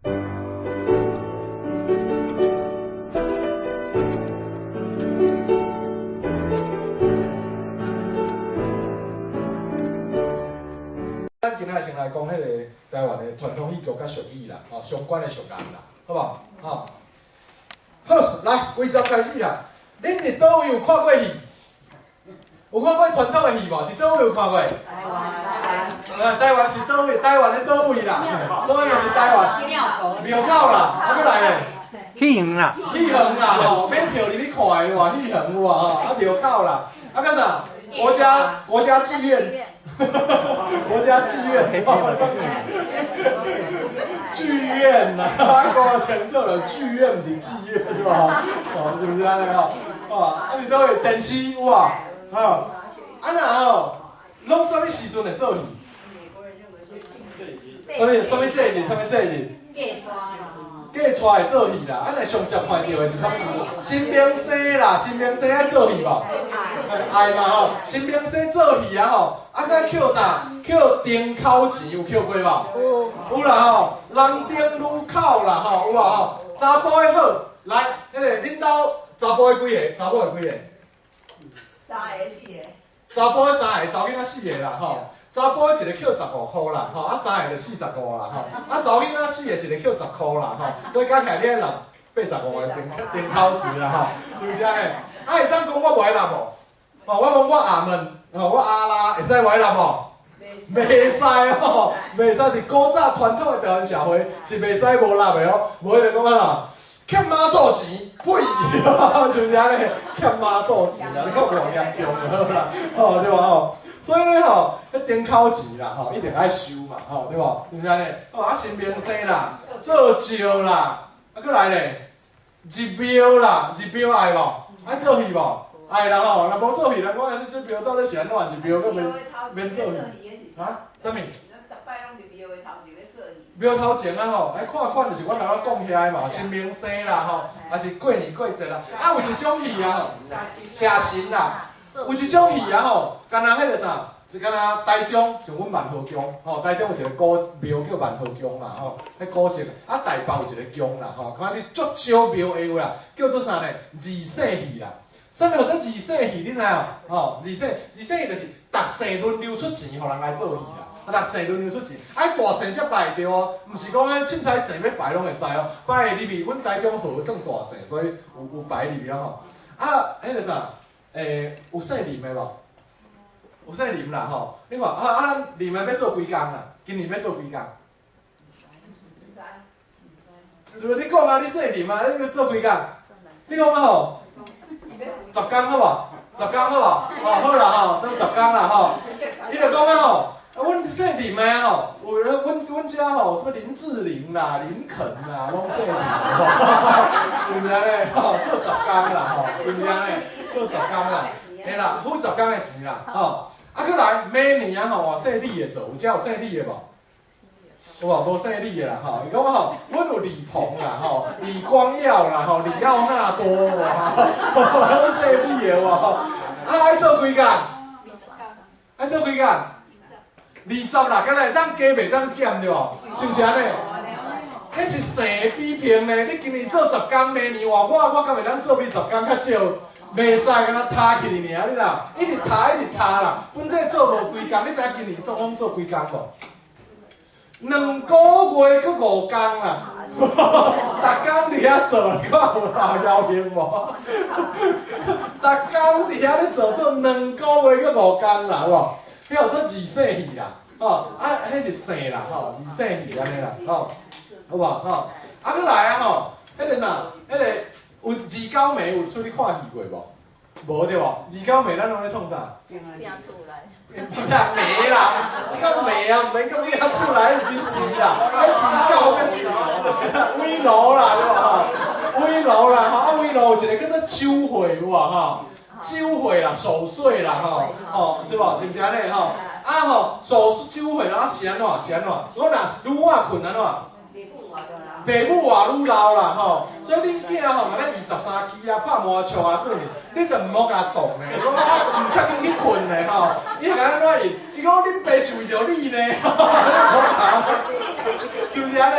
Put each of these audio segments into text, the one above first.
咱今仔先來講彼個台灣的傳統戲劇佮俗語啦，吼，相關的俗諺啦，好無？吼，好，來，規集開始啦。恁佇佗位有看過戲？有看過傳統的戲無？佇佗位有看過？台灣，台灣。啊，台灣是佗位？台灣的佗位啦？佗位是台灣？廟口啦，啊，閣來咧？戲園啦。戲園啦，吼，買票入去看的有無？戲園有無？吼，啊，廟口啦，啊，閣啥？國家劇院。國家劇院，劇院呐，啊，講清楚了，劇院毋是妓院對吧？哦，是毋是按呢吼？哦，啊是佗位電視有無？吼，啊若吼，攏啥物時陣會做戲？啥物啥物節日？啥物節日？嫁娶會做戲啦，啊若上捷看著的是啥物時陣？新明生啦，新明生愛做戲無？愛嘛吼，新明生做戲啊吼，啊閣扣啥？扣燈口錢有扣過無？有。有啦吼，男丁女口啦吼，有無吼？查埔的好，來，彼個恁兜查埔的幾个？查某的幾個？三个四個。查埔的三個，查某囡仔四個啦吼。查埔一個扣15箍啦，吼，啊三個就45啦，吼，啊查某囡仔四個一個扣10箍啦，吼，所以加起來你愛納85個燈燈口錢啦，吼，是毋是按呢？啊會當講我無愛納無？哦，我講我阿門，吼，我阿拉會使無愛納無？袂使吼，袂使佇古早傳統的台灣社會是袂使無納的哦，無彼個講啥？欠媽祖錢，呸！是毋是按呢？欠媽祖錢啊，你看偌嚴重就好啦，吼對無吼？所以呢吼，彼燈口錢啦吼，一定愛收嘛吼，對無？是毋是按呢？吼啊，新明生啦，做醮啦，啊，閣來咧，入廟啦，入廟愛無？愛做戲無？愛啦吼，若無做戲，人講啊，這廟到底是按怎？入廟閣免免做戲？啊？啥物？廟頭前啊吼，愛看款就是我頭仔講遐个嘛，新明生啦吼，抑是過年過節啦，啊有一種戲啊吼，邪神啦，有一種戲啊吼，敢若彼個啥，就敢若台中像阮萬和宮吼，台中有一個古廟叫萬和宮嘛吼，彼古蹟，啊台北有一個宮啦吼，看你足少廟會有啦，叫做啥呢？二世戲啦，啥物叫做二世戲？你知無？吼，二世戲就是逐世輪流出錢，予人來做戲啦。啊，逐姓輪流出錢，啊，大姓才拜會著哦，毋是講彼凊彩姓欲拜攏會使哦，拜會入去，阮台中和算大姓，所以有拜入去啊吼。啊，彼個啥，有姓林的無？有姓林啦吼，你看啊啊，林的欲做幾工啦？今年欲做幾工？你講啊，你姓林啊，你欲做幾工？你講啊吼，十工好無？十工好無？吼，好啦吼，做十工啦吼。伊就講啊吼。啊，阮姓林的吼，有阮遮吼，啥物林志玲啦、林肯啦，攏姓林吼，是毋是按呢？吼，做十工啦吼，是毋是按呢？做十工啦，嘿啦，付十工的錢啦，吼。啊，閣來明年啊吼，換姓李的做，有遮有姓李的無？有無？無姓李的啦吼。伊講吼，阮有李鵬啦吼，李光耀啦吼，李奧納多吼，攏姓李的無？啊，愛做幾工？愛做幾工？20啦，敢若會當加袂當減對無？是毋是按呢？彼是姓的比拼呢。你今年做十工，明年換我，我敢會當做比十工較少？袂使，敢若拖起去爾，你知無？一直拖，一直拖啦。本底做無幾工，你知影今年總共做幾工無？2個月閣5工啦，逐工佇遐做，你看有老枵命無？逐工佇遐咧做，做2個月閣5工啦，有無？彼號做二世戲啦，吼啊，彼是姓啦，吼，二世戲按呢啦，吼，有無？吼，啊，閣來啊，吼，彼個啥，彼個有二九暝有出去看戲過無？無對無？二九暝咱攏咧創啥？拚厝內。暝啦，你講暝啊，毋免講你遐厝內彼陣時啦，彼二九暝圍爐啦，對無？吼，圍爐啦，吼，啊圍爐有一個叫做酒會有無？吼。酒會啦，守歲啦，吼，吼，是無？是毋是按呢？吼，啊吼，守酒會啦，啊是按怎？是按怎？我若是愈晚睏按怎？爸母活愈老啦，吼，所以恁囝吼，若咧23支啊，拍麻將啊，過年，你就毋好共動咧，講啊，毋較緊去睏咧，吼，伊會按怎應？伊講恁爸是為著你呢，是毋是按呢？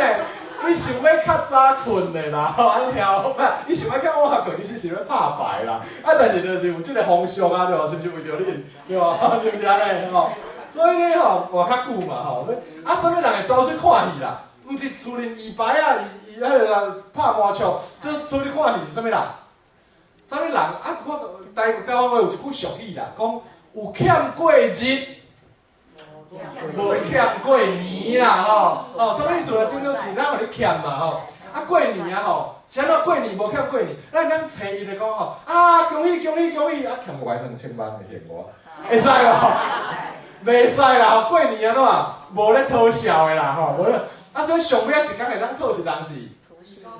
伊想欲較早睏的啦，吼，按呢聽無？伊想欲較晚睏，其實是欲拍牌啦。啊，但是就是有這个風俗啊，對無？是毋是為著恁？對無？是毋是按呢？吼，所以呢吼，活較久嘛吼。啊，啥物人會走出看戲啦？毋是厝裡二排啊，伊伊彼个拍麻將，這出去看戲是啥物人？啥物人？啊，我台灣話有一句俗語啦，講有欠過日，無欠過年啦，吼，吼，啥物意思呢？平常時咱予你欠嘛，吼，啊過年啊，吼，是按怎過年無欠過年？咱初一就講吼，啊恭喜恭喜恭喜，啊欠我2000萬的還我，會使無？袂使啦，過年按怎無咧討笑的啦，吼，無咧，啊所以上尾仔一工會當討是人是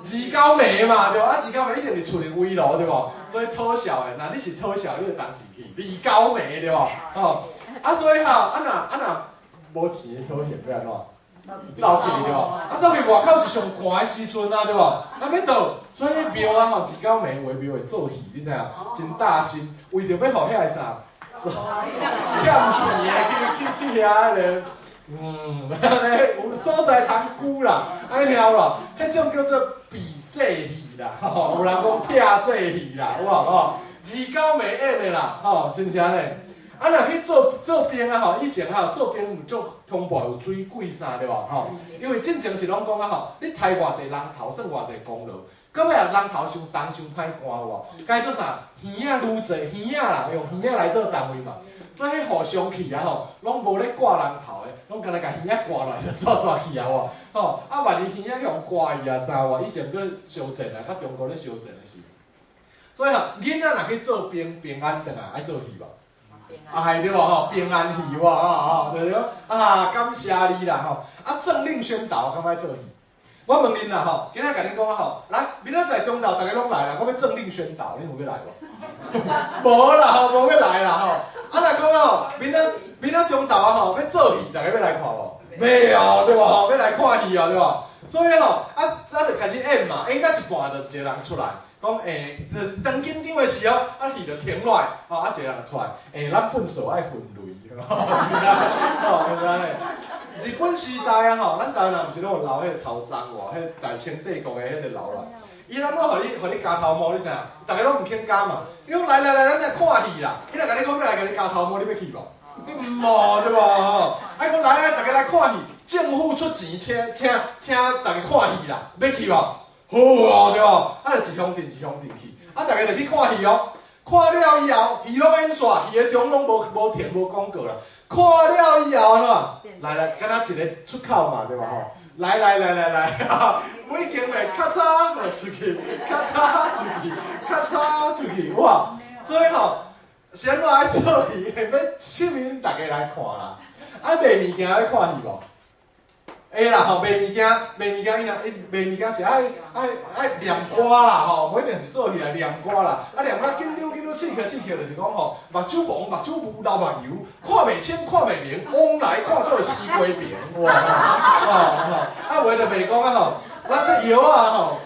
二九暝嘛，對無？啊二九暝一定是厝裡圍爐，對無？所以討笑的，若你是討笑，你就同時去二九暝，對無？吼，啊所以吼，啊若無錢的討戲欲按怎？走去對無？啊走去外口是上寒的時陣啊，對無？啊欲倒，所以廟啊吼，二九暝有的廟會做戲，你知影？真大心，為著欲予遐个啥，欠錢的去去去遐彼个，有所在通久啦，按呢聽有無？彼種叫做比這戲啦，吼，有人講拆這戲啦，有無？吼，二九暝演的啦，吼，是毋是按呢？啊，若去做做兵啊吼，以前吼做兵有足通報有水鬼啥對無？吼，因為進前是攏講啊吼，你刣偌濟人頭算偌濟功勞，到尾啊人頭傷重傷歹寒有無？改做啥？耳仔愈濟耳仔啦，用耳仔來做單位嘛。所以彼互相去啊吼，攏無咧掛人頭的，攏干焦共耳仔掛落來就煞煞去啊無？吼，啊萬一耳仔予人割去啊啥無？以前閣相戰啊，佮中國咧相戰的時陣。所以吼，囡仔若去做兵，平安轉來愛做戲無？啊，對無吼，平安戲哇吼吼，就是講啊，感謝你啦吼。啊，政令宣導敢愛做戲？我問恁啦吼，今仔共恁講啊吼，來，明仔載中晝逐家攏來啦，我欲政令宣導，恁有欲來無？無啦吼，無欲來啦吼。啊，若講啊吼，明仔中晝啊吼，欲做戲，逐家欲來看無？欲哦，對無吼？欲來看戲哦，對無？所以吼，啊，啊就開始演嘛，演到一半就一個人出來。講欸，就是當緊張的時候，啊戲就停落來，吼啊一個人出來，欸，咱糞埽愛分類，吼，是毋是按呢？日本時代啊吼，咱台灣人毋是攏有留彼个頭鬃無？彼大清帝國的彼个留落來，伊按怎予你咬頭毛，你知影？逐家攏毋肯咬嘛。伊講來來來，咱來看戲啦。伊若共你講欲來共你咬頭毛，你欲去無？你毋無對無？吼，啊講來來，逐家來看戲，政府出錢請逐家看戲啦，欲去無？好哦，對無？啊，就一鄉鎮一鄉鎮去，啊，逐家就去看戲哦。看了以後，戲攏演煞，戲的中攏無停無廣告啦。看了以後按怎？來來，敢若一个出口嘛，對無吼？來來來來來，每間的較早就出去，較早出去，較早出去，哇！所以吼，是按怎愛做戲，欲吸引逐家來看啦。啊，賣物件愛看戲無？會啦吼，賣物件，賣物件，伊若伊賣物件是愛念歌啦吼，無一定是做戲來念歌啦。啊，念歌緊張緊張，刺激刺激，就是講吼，目睭蒙，目睭霧，流目油，看袂清，看袂明，往來看做西瓜平，哇！吼吼，啊，有的就賣講啊吼，咱這藥啊吼，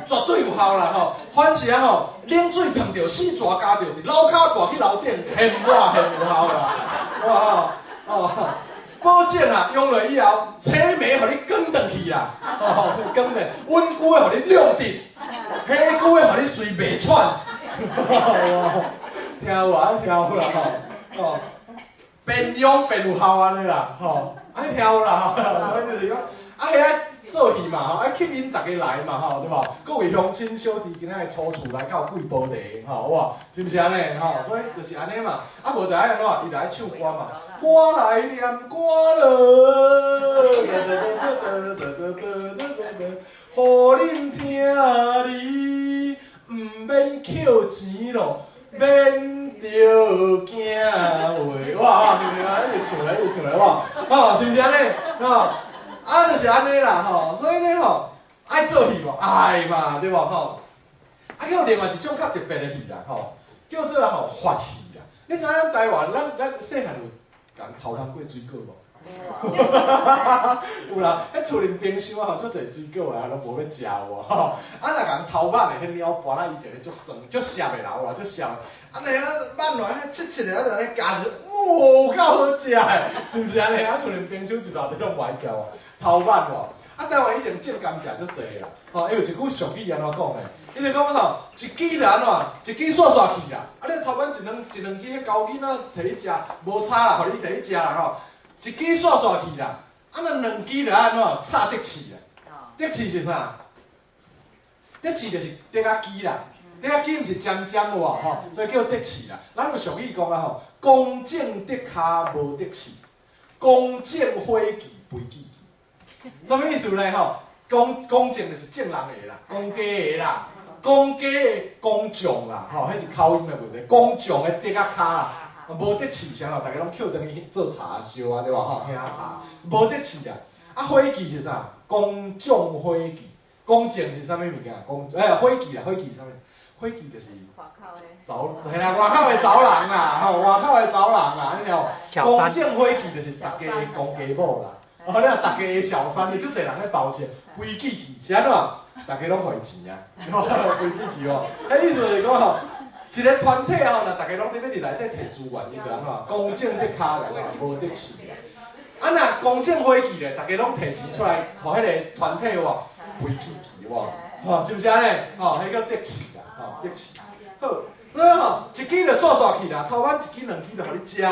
絕對有效啦吼，凡是啊吼，冷水燙著，死蛇咬著，伫樓跤跋去樓頂，現抹現有效啦，哇吼，哦。保證啊，用落以後，青眉予你捲轉去啦，吼，捲轉，溫久的予你兩直，火久的予你隨袂喘，聽有無？聽有啦吼，哦，變用變有效按呢啦，吼，愛聽有啦吼，就是講，啊遐做戲嘛吼，愛吸引逐家來嘛吼，對無？各位鄉親小弟今仔日初厝來到貴寶地，吼哇，是毋是按呢？吼，所以就是按呢嘛。啊，無就愛按怎？伊就愛唱歌嘛。歌來念歌囉，予恁聽哩，毋免扣錢咯，免著驚話。哇，是毋是啊？一直唱來，一直唱來，哇，吼，是毋是按呢？吼。啊，就是按呢啦吼，所以呢吼，愛做戲無？愛嘛，對無吼？啊，閣有另外一種較特別的戲啦吼，叫做吼法戲啦。你知影咱台灣，咱細漢有共偷通過水果無？有啦，彼厝裡冰箱啊吼，足濟水果啊，攏無欲食有無吼？啊，若共偷挽的彼鳥盤仔以前彼足酸、足澀的啦，有無？足澀。啊，那挽落來，切切的，啊，就按呢咬一，哇，有夠好食的，是毋是按呢？啊，厝裡冰箱一大堆攏無愛食無？偷挽無？啊，台灣以前種甘蔗足濟啦，吼，伊有一句俗語按怎講咧？伊就講吼，一支就按怎，一支煞煞去啦。啊，你頭擺一兩一兩支彼猴囡仔提去食，無差啦，予你提去食啦吼。一支煞煞去啦，啊，若兩支就按怎，插竹刺啦。竹刺是啥？竹刺就是竹仔枝啦，竹仔枝毋是尖尖有無吼，所以叫竹刺啦。咱有俗語講啊吼，公正竹跤無竹刺，公正伙計肥記記。啥物意思咧吼？公公正就是證人的啦，公家的啦，公家的工匠啦，吼，彼是口音的問題。工匠的竹仔跤啦，無竹刺啥咯，逐家攏抾轉去做柴燒啊，對無吼？兄柴無竹刺啊。啊，伙計是啥？工匠伙計，工匠是啥物物件？工欸伙計啦，伙計是啥物？伙計就是走，嘿啦，外口的走人啦，吼，外口的走人啦，按呢吼。公正伙計就是逐家的公家某啦。哦，你若逐家的小三，就足濟人咧包錢，規矩去是按怎？逐家攏予伊錢啊，規矩去哦。彼意思就是講吼，一個團體吼，若逐家攏佇咧佇內底提資源，伊就按怎？公正竹跤來無竹刺啦。啊，若公正伙計咧，逐家攏提錢出來，予彼個團體有無？肥氣氣有無？吼，是毋是按呢？吼，彼叫竹刺啦，吼，竹刺。好，所以吼，一支就煞煞去啦，頭擺一支兩支就予你食啦。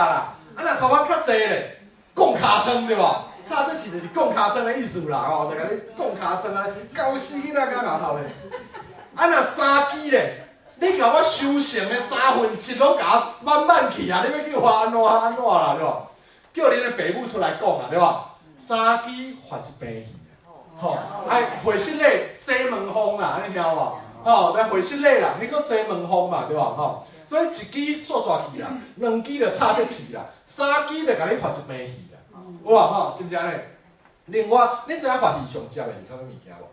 啊，若頭擺較濟咧，摃尻川對無？插竹刺就是摃尻川的意思啦，吼，就共你摃尻川啊，猴死囡仔敢𠢕頭咧。啊，若三支咧，你共我修成的三分一攏共我滿滿去啊！你欲叫我按怎按怎啦，對無？叫恁的爸母出來講啊，對無？三支罰一平戲啊，吼，愛會失禮洗門風啦，按呢聽有無？吼，來會失禮啦，彼叫洗門風嘛，對無？吼，所以一支煞煞去啦，兩支就插竹刺啦，三支就共你罰一平戲啦，有無？吼，是毋是按呢？另外，你知影罰戲上接的是啥物物件無？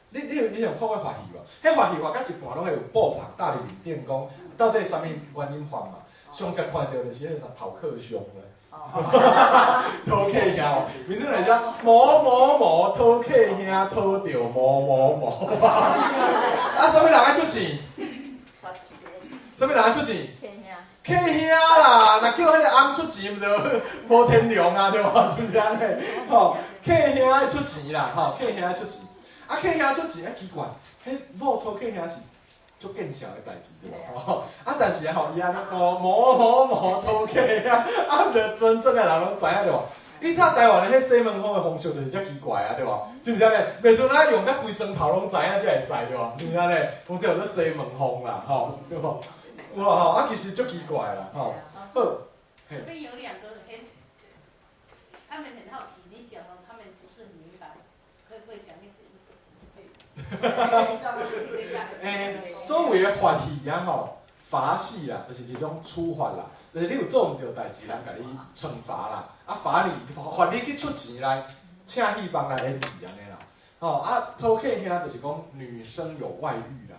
你有看過罰戲無？彼罰戲罰甲一半攏會有布棚搭佇面頂，講到底啥物原因罰嘛？上捷看著就是彼個啥逃課兄咧。逃課兄哦，面頂來寫某某某逃課兄逃著某某某，啊，啥物人愛出錢？啥物人愛出錢？客兄啦，若叫彼個翁出錢，毋就無天良啊，對無？是毋是按呢？吼，客兄愛出錢啦，吼，客兄愛出錢。啊，客兄出錢啊，奇怪，彼某討客兄是足見笑的代誌對無？吼，啊，但是吼，伊按呢哦，某某某討客兄，啊，毋就全庄的人攏知影對無？以前台灣的彼洗門風的風俗就是遮奇怪啊，對無？是毋是按呢？袂像咱用甲規莊頭攏知影才會使對無？是毋是按呢？講這叫做洗門風啦，吼，對無？有無吼？啊，其實足奇怪啦，吼。好，這邊有兩個很，他們很好奇，你講了，他們不是很明白，可不可以講一欸，所謂的罰戲啊吼，罰戲啦，就是一種處罰啦，就是你有做毋對代誌，人共你懲罰啦，啊罰你，罰你去出錢來請戲班來演戲按呢啦，吼啊討客兄就是講女生有外遇啦，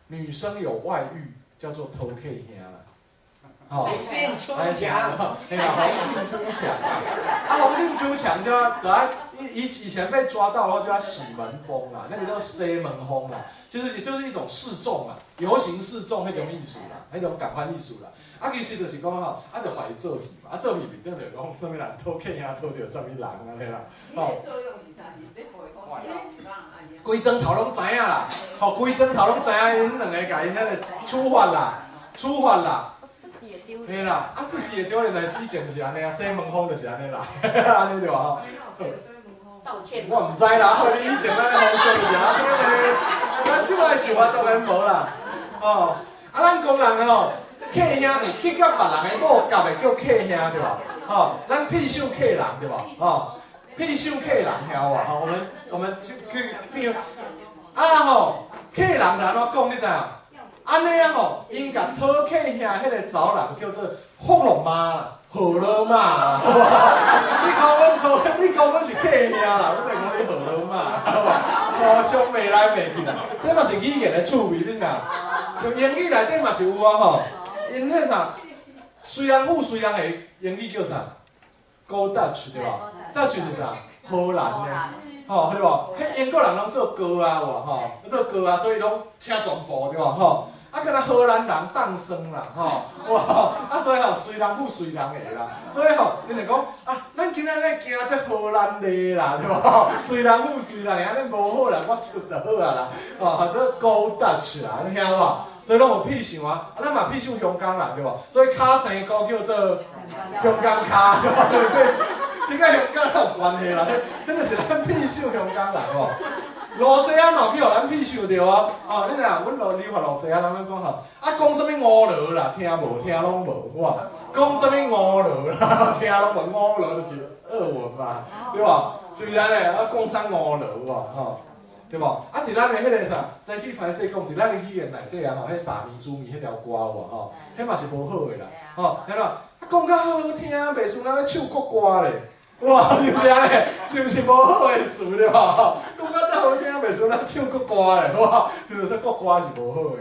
女生有外遇叫做討客兄啦。紅杏出牆，嘿啦，紅杏出牆，啊，紅杏出牆就要，就愛以前被抓到的話就要洗門風啦，那個叫洗門風啦，其實也就是一種示眾啦，遊行示眾彼種意思啦，彼種仝款意思啦。啊，其實就是講吼，啊，就予伊做戲嘛，啊，做戲面頂就講啥物人討客兄討著啥物人按呢啦。吼。作用是啥？是欲予伊規莊頭攏知影啦，吼，規莊頭攏知影，𪜶兩个共𪜶彼個處罰啦，處罰啦。嘿啦，啊自己也丟臉啦，以前就是按呢啊，洗門風就是按呢啦，按呢對無吼？道歉。我毋知啦，以前咱的風俗就是按呢，咱這擺想法當然無啦，吼，啊咱講人吼，客兄就是去佮別人的某夾的叫客兄對無？吼，咱騙手客人對無？吼，騙手客人曉無？吼，我們去騙，啊吼，客人就按怎講你知影？按呢啊吼，𪜶共討客兄彼個查某人叫做福祿媽、好老媽。你講阮討，你講阮是客兄啦，我才講你好老媽，互相罵來罵去啦。這嘛是語言的趣味，你知影？像英語內底嘛是有啊吼，𪜶彼啥，隨人富隨人的英語叫啥？Go Dutch 對無？Dutch 是啥？荷蘭的，吼對無？彼英國人攏做糕仔有無吼？做糕仔，所以攏請全部對無吼？啊，敢若荷蘭人凍霜啦，吼，哇！啊，所以吼，隨人富隨人的啦，所以吼，𪜶就講啊，咱今仔日行這荷蘭路啦，對無？隨人富隨人的，按呢無好啦，我出就好啊啦，吼，這 Go Dutch 啦，你聽無？所以攏有痞想啊，啊，咱嘛痞想香港人對無？所以跤生菇叫做香港跤，對無？這佮香港哪有關係啦？彼就是咱痞想香港人吼。露西亞嘛去予咱痞想著哦，哦，你知影？阮羅理髮露西亞人攏講吼，啊，講啥物烏羅啦，聽無？聽攏無，哇！講啥物烏羅啦，聽攏無？烏羅就是俄文嘛，對無？是毋是按呢？啊，講啥烏羅哇，吼，對無？啊，佇咱的彼个啥，早起歹勢講，佇咱的語言內底啊，吼，彼沙彌珠米彼條歌有無吼？彼嘛是無好的啦，吼，聽無？啊，講較好聽，袂輸咱咧唱國歌咧。哇，是毋是按呢？是毋是無好的詞對無？講甲遮好聽，袂輸咱唱國歌咧，哇！就是說國歌是無好的，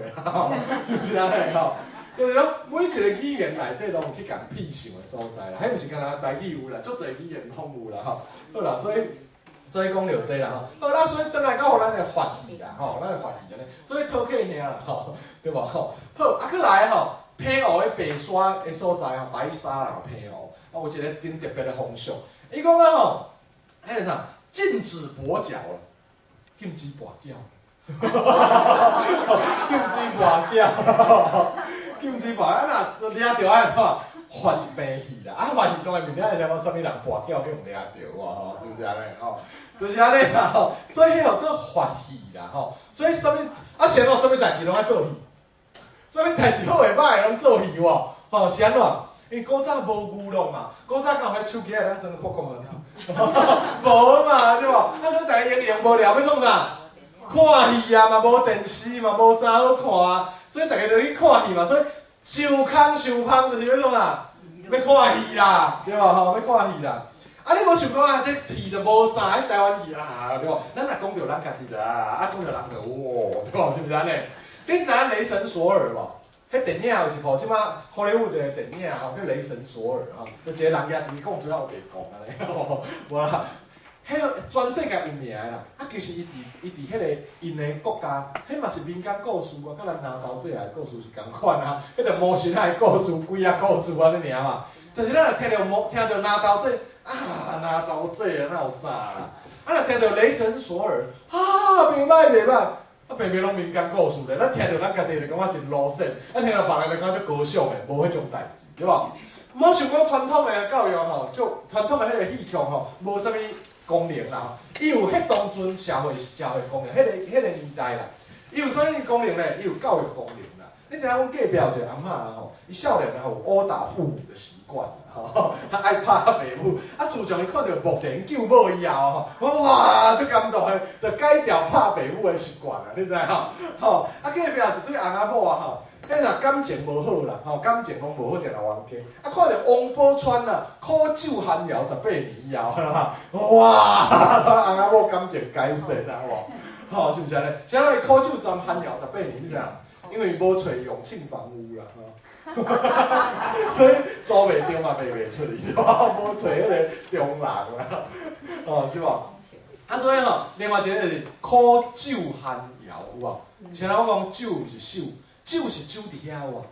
是毋是按呢？吼，就是講每一個語言內底攏有去共痞想的所在啦，彼毋是干焦台語有啦，足濟語言攏有啦，吼。好啦，所以講著這啦，吼。好啦，所以轉來到予咱的法戲啦，吼，咱的法戲按呢，所以討客兄啦，吼，對無？吼，好，啊，閣來吼，澎湖的白沙的所在吼，白沙啦，澎湖，啊，有一個真特別的風俗。伊講啊吼，彼个啥，禁止跛腳啦，禁止跋筊，禁止跋筊，禁止跋，啊若掠著按怎罰一病戲啦，啊罰戲當然袂了，會曉講啥物人跋筊去予掠著啊吼，是毋是按呢吼？就是按呢啦吼，所以彼號做罰戲啦吼，所以啥物啊，是按怎啥物代誌攏愛做戲，啥物代誌好的歹的攏做戲無？吼，是按怎？因為古早無娛樂嘛，古早敢有彼手機會當耍撲克門？無嘛，對無？啊，所以逐家閒閒無聊欲創啥？看戲啊嘛，無電視嘛，無啥好看啊，所以逐家就去看戲嘛。所以想空想芳就是欲創啥？欲看戲啦，對無吼？欲看戲啦。啊，你無想講啊？這戲就無啥，彼台灣戲啊，對無？咱若講著咱家己就啊，啊講著人就哇，對無？是毋是按呢？恁知影雷神索爾無？彼電影有一部，這馬好萊塢的電影吼，叫《雷神索爾》吼，就一個人舉一支棍，最後白講按呢，無啦。彼個全世界有名的啦，啊，其實伊佇彼個𪜶的國家，彼嘛是民間故事啊，佮咱南投這的故事是仝款啊。彼個魔神仔的故事、鬼仔故事按呢爾嘛。就是咱若聽著魔，聽著南投這，啊，南投這啊，哪有啥啦？啊，若聽著雷神索爾，啊，袂歹袂歹。啊，平平攏民間故事咧，咱聽著咱家己就感覺真囉嗦，啊，聽著別人就感覺足高尚的，無彼種代誌，對無？莫想講傳統的教育吼，就傳統的彼個戲曲吼，無啥物功能啦吼。伊有彼當陣社會功能，彼個年代啦，伊有啥物功能咧？伊有教育功能啦。你知影阮隔壁有一個阿嬤吼，伊少年吼有毆打父母的習慣。吼，較愛拍爸母，啊，自從伊看著木蓮救某以後吼，哇，足感動的，就改掉拍爸母的習慣啊，你知吼？吼，啊，隔壁一對翁仔某啊吼，彼若感情無好啦，吼，感情攏無好，定定冤家。啊，看著王寶釧啊，苦守寒窯18年以後，哇，翁仔某感情改善啊，無？吼，是毋是按呢？啥物苦守寒窯十八年，你知影？因為無揣永慶房屋啦，吼。所以租袂著嘛，賣袂出去，無揣彼個中人啦，哦，是無？啊，所以吼，另外一個就是苦守寒窯，有無？先來我講守毋是守，守是守佇遐有無？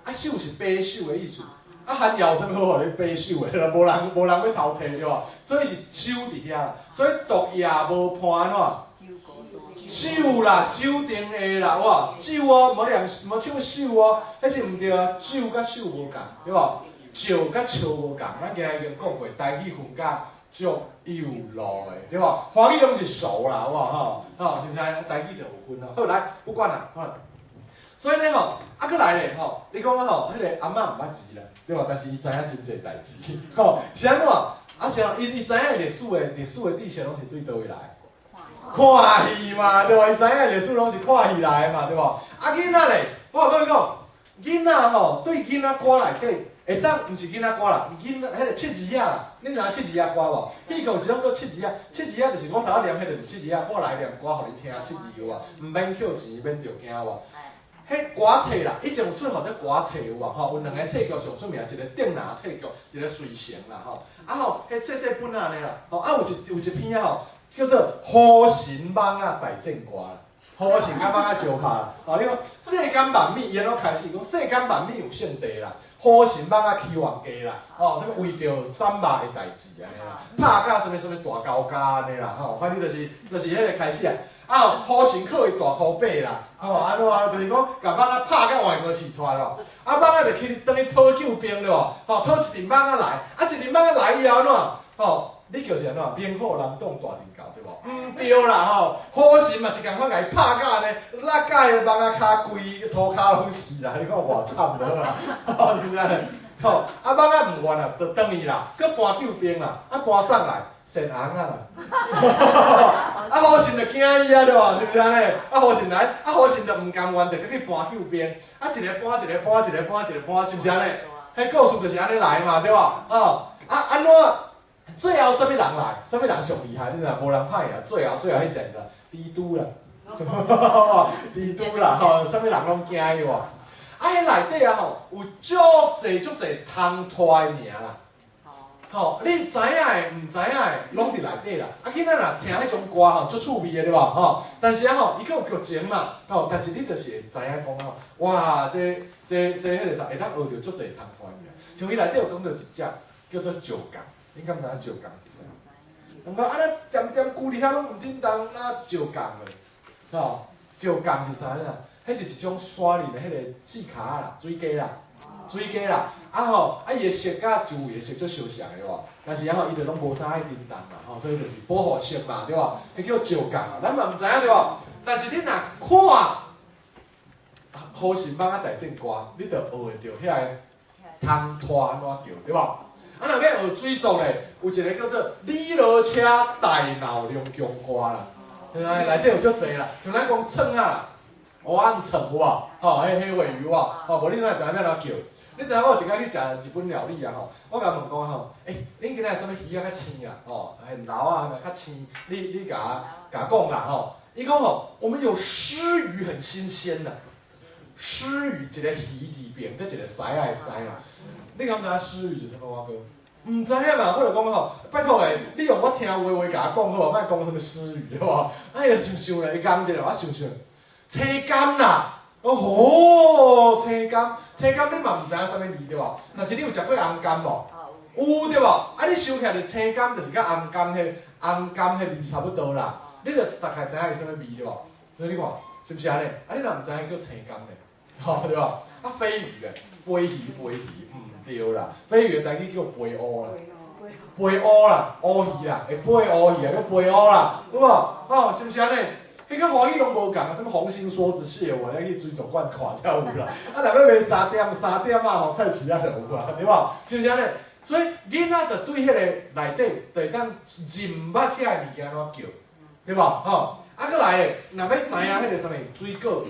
啊，守是把守的意思。啊，寒窯有啥物好予你把守的？無人欲偷提對無？所以是守佇遐，所以毒夜無伴按怎？守啦，守定下啦，哇，守哦，無念，無唱守哦，彼是毋對啊，守佮守無仝，對無？笑佮笑無仝，咱今日已經講過，台語分甲足幼路的，對無？華語攏是熟啦，有無吼？吼，是毋是？台語就有分咯。好，來，不管啦，好。所以呢吼，啊，閣來咧吼，你講啊吼，彼個阿嬤毋捌字啦，對無？但是伊知影真濟代誌，吼，是按怎？啊，像伊知影歷史的知識攏是對佗位來？看戲嘛，對無？伊知影歷史攏是看戲來的嘛，對無？啊，囡仔咧，我佮你講，囡仔吼，對囡仔歌內底，會當毋是囡仔歌啦，囡仔彼個七字仔啦，恁知影七字仔歌無？戲曲有一種叫七字仔，七字仔就是我頭仔念彼就是七字仔，我來念歌予你聽，七字有無？毋免扣錢，免著驚無？彼歌冊啦，以前有出號做歌冊有無？吼，有兩个冊劇上出名，一個竹林冊劇，一個水城啦吼。啊吼，彼細細本仔按呢啦，吼啊有一篇啊吼，叫做《封神網仔大戰歌》啦。火神佮蠓仔相拍啦。哦，你讲世間萬物，伊按怎開始講世間萬物有聖地啦，火神蠓仔起冤家啦，哦，啥物為著三肉的代誌按呢啦，拍甲啥物啥物大交加按呢啦，吼，反正就是彼个開始啊。啊，火神靠伊大箍八啦，吼，按怎啊？就是講共蠓仔拍甲外國市出來咯。啊，蠓仔就去轉去討救兵對無？吼，討一陣蠓仔來，啊，一陣蠓仔來以後按怎？吼，你叫是按怎？猛虎難擋大陣狗對無？毋對啦吼，火神嘛是仝款共伊拍甲按呢，落甲彼个蠓仔跤規塗跤攏是啦，你看偌慘著啦，吼，是毋是按呢？吼，啊，蠓仔毋願啊，就轉去啦，閣搬救兵啦，啊，搬啥來？蟮尪仔啦，啊，火神就驚伊啊，對無？是毋是按呢？啊，火神來，啊，火神就毋甘願，就閣去搬救兵，啊，一个搬一個搬，一個搬一個搬，是毋是按呢？彼故事就是按呢來嘛，對無？哦，啊，按怎？最後啥物人來？啥物人上厲害？你知影？無人拍贏，最後最後彼隻是啥？蜘蛛啦，蜘蛛啦，吼，啥物人攏驚伊無？啊，彼內底啊吼，有足濟足濟通拖的名啦。吼，你知影的、毋知影的，攏佇內底啦。啊，囡仔若聽彼種歌吼，足趣味的對無？吼，但是啊吼，伊閣有劇情嘛，吼，但是你就是會知影講吼，哇，這、這、這彼个啥，會當學著足濟通拖的名。像伊內底有講著一隻叫做石鏢，你敢知影石鏢是啥？人講啊，咱恬恬龜佇遐攏毋振動，哪石鏢咧？吼，石鏢是啥啦？彼是一種山裡的彼個刺跤啦，水雞啦。水雞啦，啊吼，啊伊的色佮周圍的色足相像的無？但是啊吼，伊就攏無啥愛振動啦，吼，所以就是保護色嘛，對無？彼叫石鏢，咱嘛毋知影對無？但是你若看火神蠓仔大戰歌，你就學會著遐个通拖按怎叫，對無？啊，若欲學水族咧，有一個叫做李羅車大鬧龍宮歌啦，對啊，內底有足濟啦，像咱講創啊，蚵仔創有無？吼，彼彼尾魚有無？吼，無你哪會知影欲按怎叫？你知影我有一擺去食日本料理啊吼，我共問講吼，欸，恁今仔啥物魚仔較鮮啊？吼，現撈啊，較鮮，你共我共講啦吼。伊講吼，我們有鰤魚很新鮮啦，鰤魚一個魚字邊，閣一個獅仔的獅啊。你敢知影鰤魚是啥物我哥？毋知影嘛，我就講吼，拜託的，你用我聽有的話共我講好無？莫講啥物鰤魚好無？哎呀，想想咧，伊講一下，我想想，青柑啦。哦吼，青柑，青柑你嘛毋知影啥物味對無？但是你有食過紅柑無？有對無？啊，你想起來就青柑就是佮紅柑彼紅柑彼味差不多啦。你就大概知影伊啥物味對無？所以你看，是毋是按呢？啊，你若毋知影叫青柑咧，吼對無？啊，飛魚咧，飛魚飛魚，毋對啦，飛魚的台語叫飛烏啦，飛烏啦，烏魚啦，會飛烏魚啊，叫飛烏啦，有無？吼，是毋是按呢？彼佮華語攏無仝啊，啥物紅心梭子蟹，我咧去水族館看才有啦。啊，若欲賣三點三點仔吼，菜市仔就有啊，對無？是毋是按呢？所以囡仔就對彼个內底，就會當認捌遐个物件按怎叫，對無？吼，啊，閣來咧，若欲知影彼個啥物水果、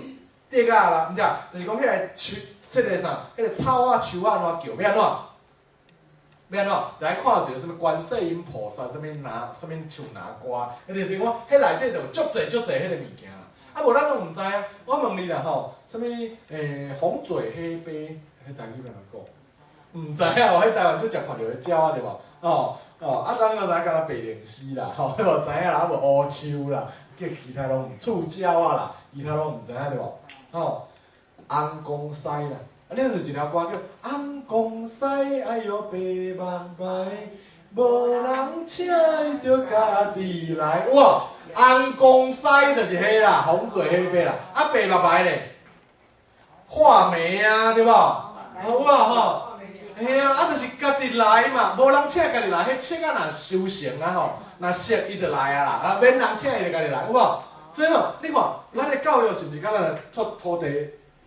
竹仔啦，毋對，就是講彼个樹，這个啥，彼个草仔、樹仔按怎叫，欲按怎？欲按怎？來看一个啥物觀世音菩薩，啥物拿，啥物樹拿歌，就是講，彼內底就有足濟足濟彼个物件啦。啊，無咱攏毋知啊。我問你啦吼，啥物紅嘴黑鵯，彼台語欲按怎講？毋知影哦，彼台灣足常看著彼鳥仔對無？哦哦，啊，咱閣知影敢若白鷺鷥啦，吼，對無？知影啦，啊無烏鶖啦，叫其他攏毋，觸鳥仔啦，其他攏毋知影對無？吼，尪公師啦，啊，你有一條歌叫尪公師，哎喲白目白，無人請伊就家己來，有無？尪公師就是彼啦，紅嘴黑鵯啦，啊白目白咧，畫眉啊，對無？有無吼？嘿啊，啊就是家己來嘛，無人請家己來，彼銃仔若修成啊吼，若熟伊就來啊啦，啊免人請伊就家己來，有無？所以吼，你看，咱的教育是毋是佮咱的脫土地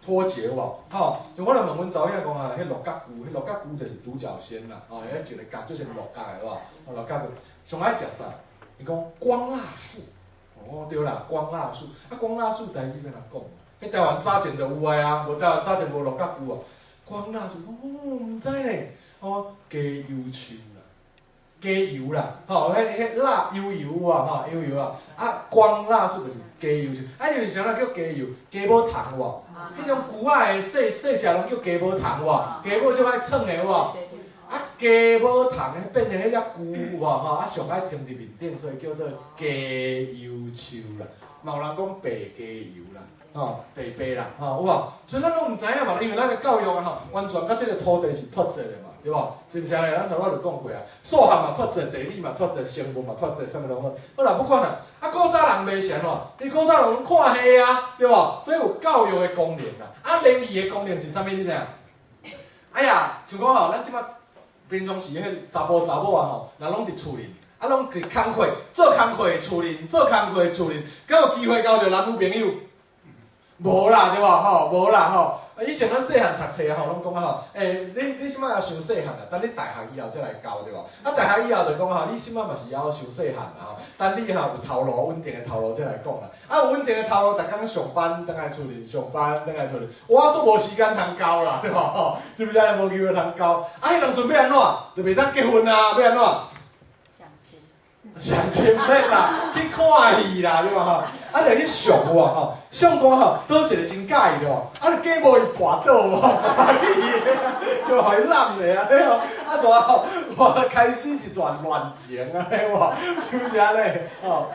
脫節有無？吼，像我來問阮查某囝講啊，彼鹿角龜，彼鹿角龜就是獨角仙啦，吼，彼一個角做成鹿角的，有無？鹿角龜上愛食啥？伊講光蠟樹，哦對啦，光蠟樹，啊光蠟樹台語欲按怎講？彼台灣早前就有的啊，無台灣早前無鹿角龜哦。光蠟樹，哦，毋知咧，哦，雞油樹啦，雞油啦，吼，彼彼蠟油油啊，吼，油油啊，啊，光蠟樹就是雞油樹，啊，伊是啥物叫雞油？雞母蟲有無？彼種龜仔的細細隻攏叫雞母蟲有無？雞母足愛嗆的有無？啊，雞母蟲變成彼隻龜有無？吼，啊，上愛停佇面頂，所以叫做雞油樹啦。嘛有人講白雞油啦，吼，白白啦，吼，有無？所以咱攏毋知影嘛，因為咱的教育啊吼，完全佮這個土地是脫節的嘛，對無？是毋是按呢？咱頭拄仔就講過啊，數學嘛脫節，地理嘛脫節，生物嘛脫節，啥物攏好。好啦，不管啦，啊，古早人袂是按怎？伊古早人攏看戲啊，對無？所以有教育的功能啦。啊，聯誼的功能是啥物？你知影？哎呀，像講吼，咱這擺平常時彼查埔查某啊吼，人攏佇厝裡。啊，攏佇工課，做工課厝裡，做工課厝裡，敢有機會交著男女朋友？無啦，對無吼？無啦吼。以前咱細漢讀冊吼，攏講啊吼，欸，你這擺猶傷細漢啦，等你大學以後才來交對無？啊，大學以後就講吼，你這擺嘛是猶傷細漢啦吼，等你吼有頭路穩定的頭路才來講啦。啊，有穩定的頭路，逐工上班，轉來厝裡上班，轉來厝裡，我煞無時間通交啦，對無吼？是毋是按呢？無機會通交。啊，彼當陣欲按怎？就袂當結婚啊，欲按怎？相親免啦，去看戲啦，對無吼？啊，就去相有無吼？相公吼，佗一個真佮意對無？啊，就假無伊跋倒無，就予伊攬咧啊，對無？啊，就吼，哇，開始一段亂情啊，對無？是毋是按呢？吼，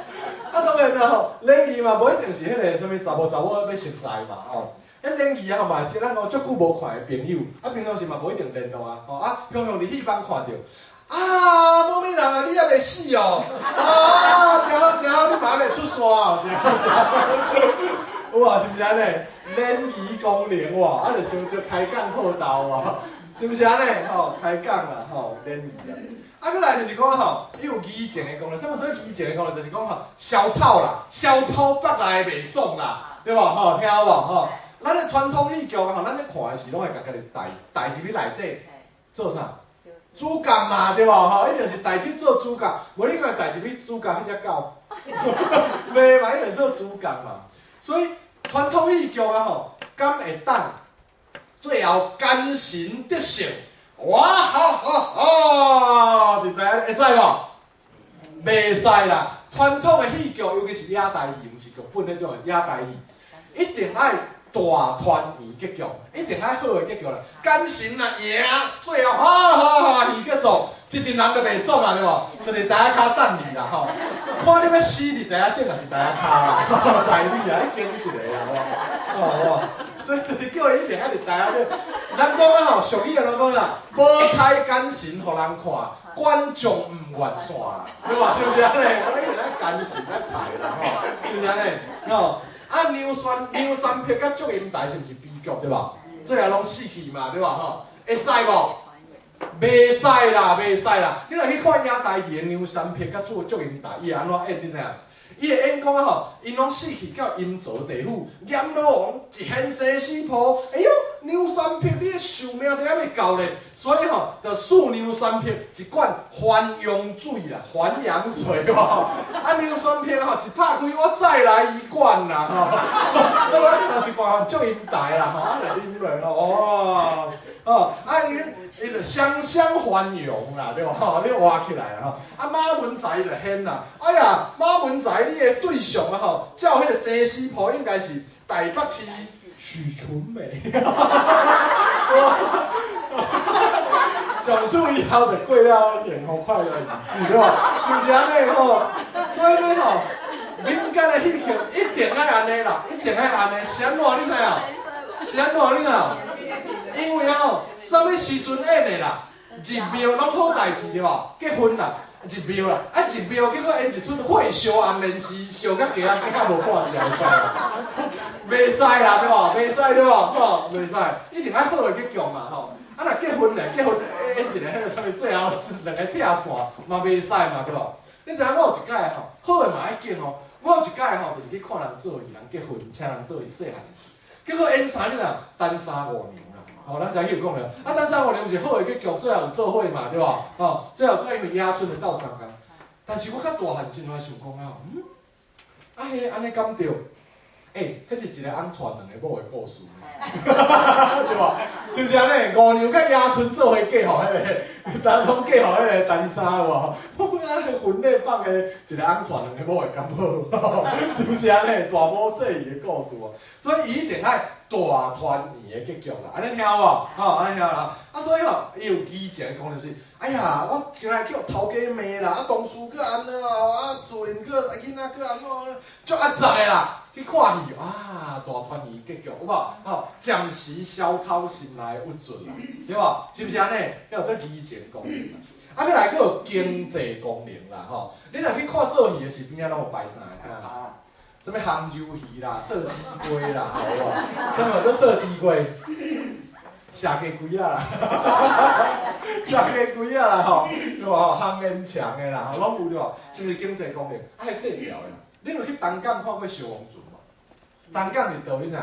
啊，當然啦吼，聯誼嘛，無一定是彼個啥物查某查某欲熟似嘛，吼。彼聯誼啊，嘛，即咱講足久無看的朋友，啊，平常時嘛無一定聯絡啊，吼啊，常常佇戲班看著。啊，某某人啊，你猶未死哦！啊，真好真好，你嘛猶未出山哦，真好真好。有啊，是毋是按呢？聯誼功能哇，啊，就傷足開講好鬥啊，是毋是按呢？吼，開講啦，吼，聯誼啊。啊，閣來就是講吼，伊有移情的功能，啥物叫移情的功能？就是講吼，消透啦，消透腹內的袂爽啦，對無？吼，聽有無？吼，咱的傳統戲劇吼，咱咧看的時攏會共家己代代入去內底做啥？主角嘛，對無？吼，一定是代去做主角，無你講代入去主角彼隻狗，袂嘛，一定做主角嘛。所以傳統戲劇啊吼，敢會當最後奸臣得勝，哇哈哈哈！佇遮會使無？袂使啦。傳統的戲劇，尤其是野台戲，毋是劇本彼種的野台戲，一定愛大團圓結局，一定愛好的結局啦。奸臣若贏，最後哈哈哈戲結束，一陣人就袂爽啊，對無？就佇台仔跤等你啦吼。看你欲死佇台仔頂，抑是台仔跤啦？在你啊，已經一个啊，吼吼。所以叫伊一定愛佇台仔頂。人講啊吼，俗語按怎講啦？無刣奸臣予人看，觀眾毋願散啦，對無？是毋是按呢？我一定愛奸臣愛刣啦吼，是毋是按呢？吼。啊，梁山泊佮祝英台是毋是悲劇對無？最後攏死去嘛，對無吼？會使無？袂使啦，袂使啦！你若去看野台戲的梁山泊佮祝英台，伊會按怎演？你知影？伊會演講啊吼，𪜶攏死去到陰曹地府，閻羅王一現生死簿，哎喲，梁山泊你的壽命都猶未到咧，所以吼，就賜梁山泊一罐還陽水啦，還陽水吼。啊，梁山泊吼一拍開，我再來一罐啦吼。我一罐祝英台啦吼，啊就啉落吼，哦，哦，啊伊伊就雙雙繁榮啦，對無吼？你活起來啦吼。啊，馬文才就現啦，哎呀，馬文才你的對象啊吼，照彼個生死簿應該是台北市許純美。從此以後就過了幸福快樂日子，對無？是毋是按呢吼？所以呢吼，民間的戲劇一定愛按呢啦，一定愛按呢。是按怎你知影？是按怎你知影？因為啊吼，啥物時陣演的啦？入廟攏好代誌對無？結婚啦，入廟啦，啊入廟結果演一齣火燒紅蓮師，燒甲雞仔雞較無半隻會使啦，袂使啦對無？袂使對無？吼，袂使，一定愛好的結局嘛吼。啊若結婚咧，結婚演一個彼個啥物，最後是兩個拆散嘛袂使嘛對無？你知影我有一擺吼，好的嘛愛緊哦。我有一擺吼，就是去看人做戲，人結婚，請人做戲，細漢時，結果演啥你知影？單殺五娘啦。吼，咱早起有講著，啊，單殺五娘毋是好的結局，最後有做伙嘛，對無？吼，最後最後因為野春就鬥相共。但是我較大漢時陣，我想講啊，啊彼按呢敢對？欸，彼是一個翁娶兩个某的故事，對無？是毋是按呢？五娘佮爺春做伙嫁予彼个，咱攏嫁予彼个陳三有無？按呢婚禮放的一个翁娶兩个某的敢好？是毋是按呢？大某細姨的故事哦，所以伊一定愛大團圓的結局啦。按呢聽有無？吼，按呢聽啦。啊，所以吼，伊有以前講就是，哎呀，我今日叫頭家罵啦，啊，同事閣按怎，啊，主任閣囡仔閣按怎，足壓榨的啦。去看戲啊，大團圓結局有無？吼，暫時消透心內鬱卒啦，對無？是毋是按呢？叫做移情功能啦。啊，閣來閣有經濟功能啦，吼！你若去看做戲的時，邊仔攏有擺啥個？啊，啥物杭州魚啦、射雞龜啦，好無？啥物叫做射雞龜？射雞龜仔啦，射雞龜仔啦，吼，對無？烘煙腸的啦，吼，攏有對無？是毋是經濟功能？啊，彼細條的啦。你有去東港看過燒王船無？東港佇佗你知影？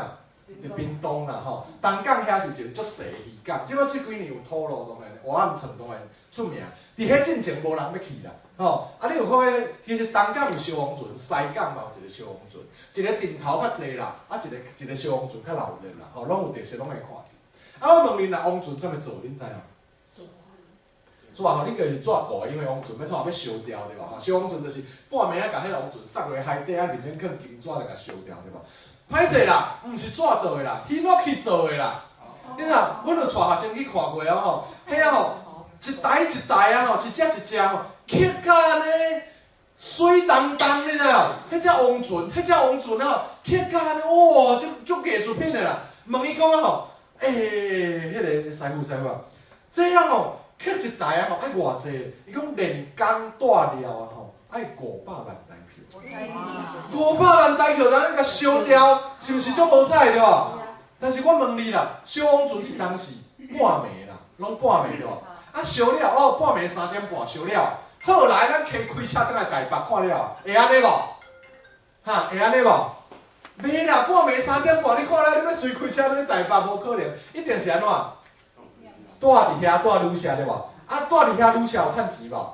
佇屏東啦吼。東港遐是一个足細的漁港，這擺這幾年有土路當然，蚵仔銜當然出名。佇彼進前無人欲去啦，吼。啊，你有看彼？其實東港有燒王船，西港嘛有一個燒王船，一个陣頭較濟啦，啊，一个一个燒王船較鬧熱啦，吼，攏有特色，攏會看者。啊，我問恁啦，王船怎麼做？恁知無？紙吼，你就是紙糊的，因為王船欲創欲燒掉對無？吼，燒王船就是半暝仔共彼个王船送落海底，啊，裡面囥金紙就共燒掉對無？歹勢啦，毋是紙做的啦，ヒノキ做的啦。你若阮有帶學生去看過啊吼，彼啊吼，一台一台啊吼，一隻一隻吼，刻甲按呢媠當當，你知無？彼隻王船，彼隻王船啊，刻甲按呢，哇，足足藝術品的啦。問伊講啊吼，欸，彼个師傅師傅啊，這樣吼。刻一台啊吼，愛偌濟？伊講連工帶料啊吼，愛500萬台票。500萬台票，咱共燒掉，是毋是足無彩對無？但是我問你啦，燒王船是當時半暝啦，攏半暝對無？啊燒了哦，半暝3點半燒了，好來咱開開車轉來台北看了，會按呢無？哈，會按呢無？袂啦，半暝三點半你看了，你欲隨開車轉去台北無可能，一定是按怎？蹛佇遐蹛旅社對無？啊，蹛佇遐旅社有趁錢無？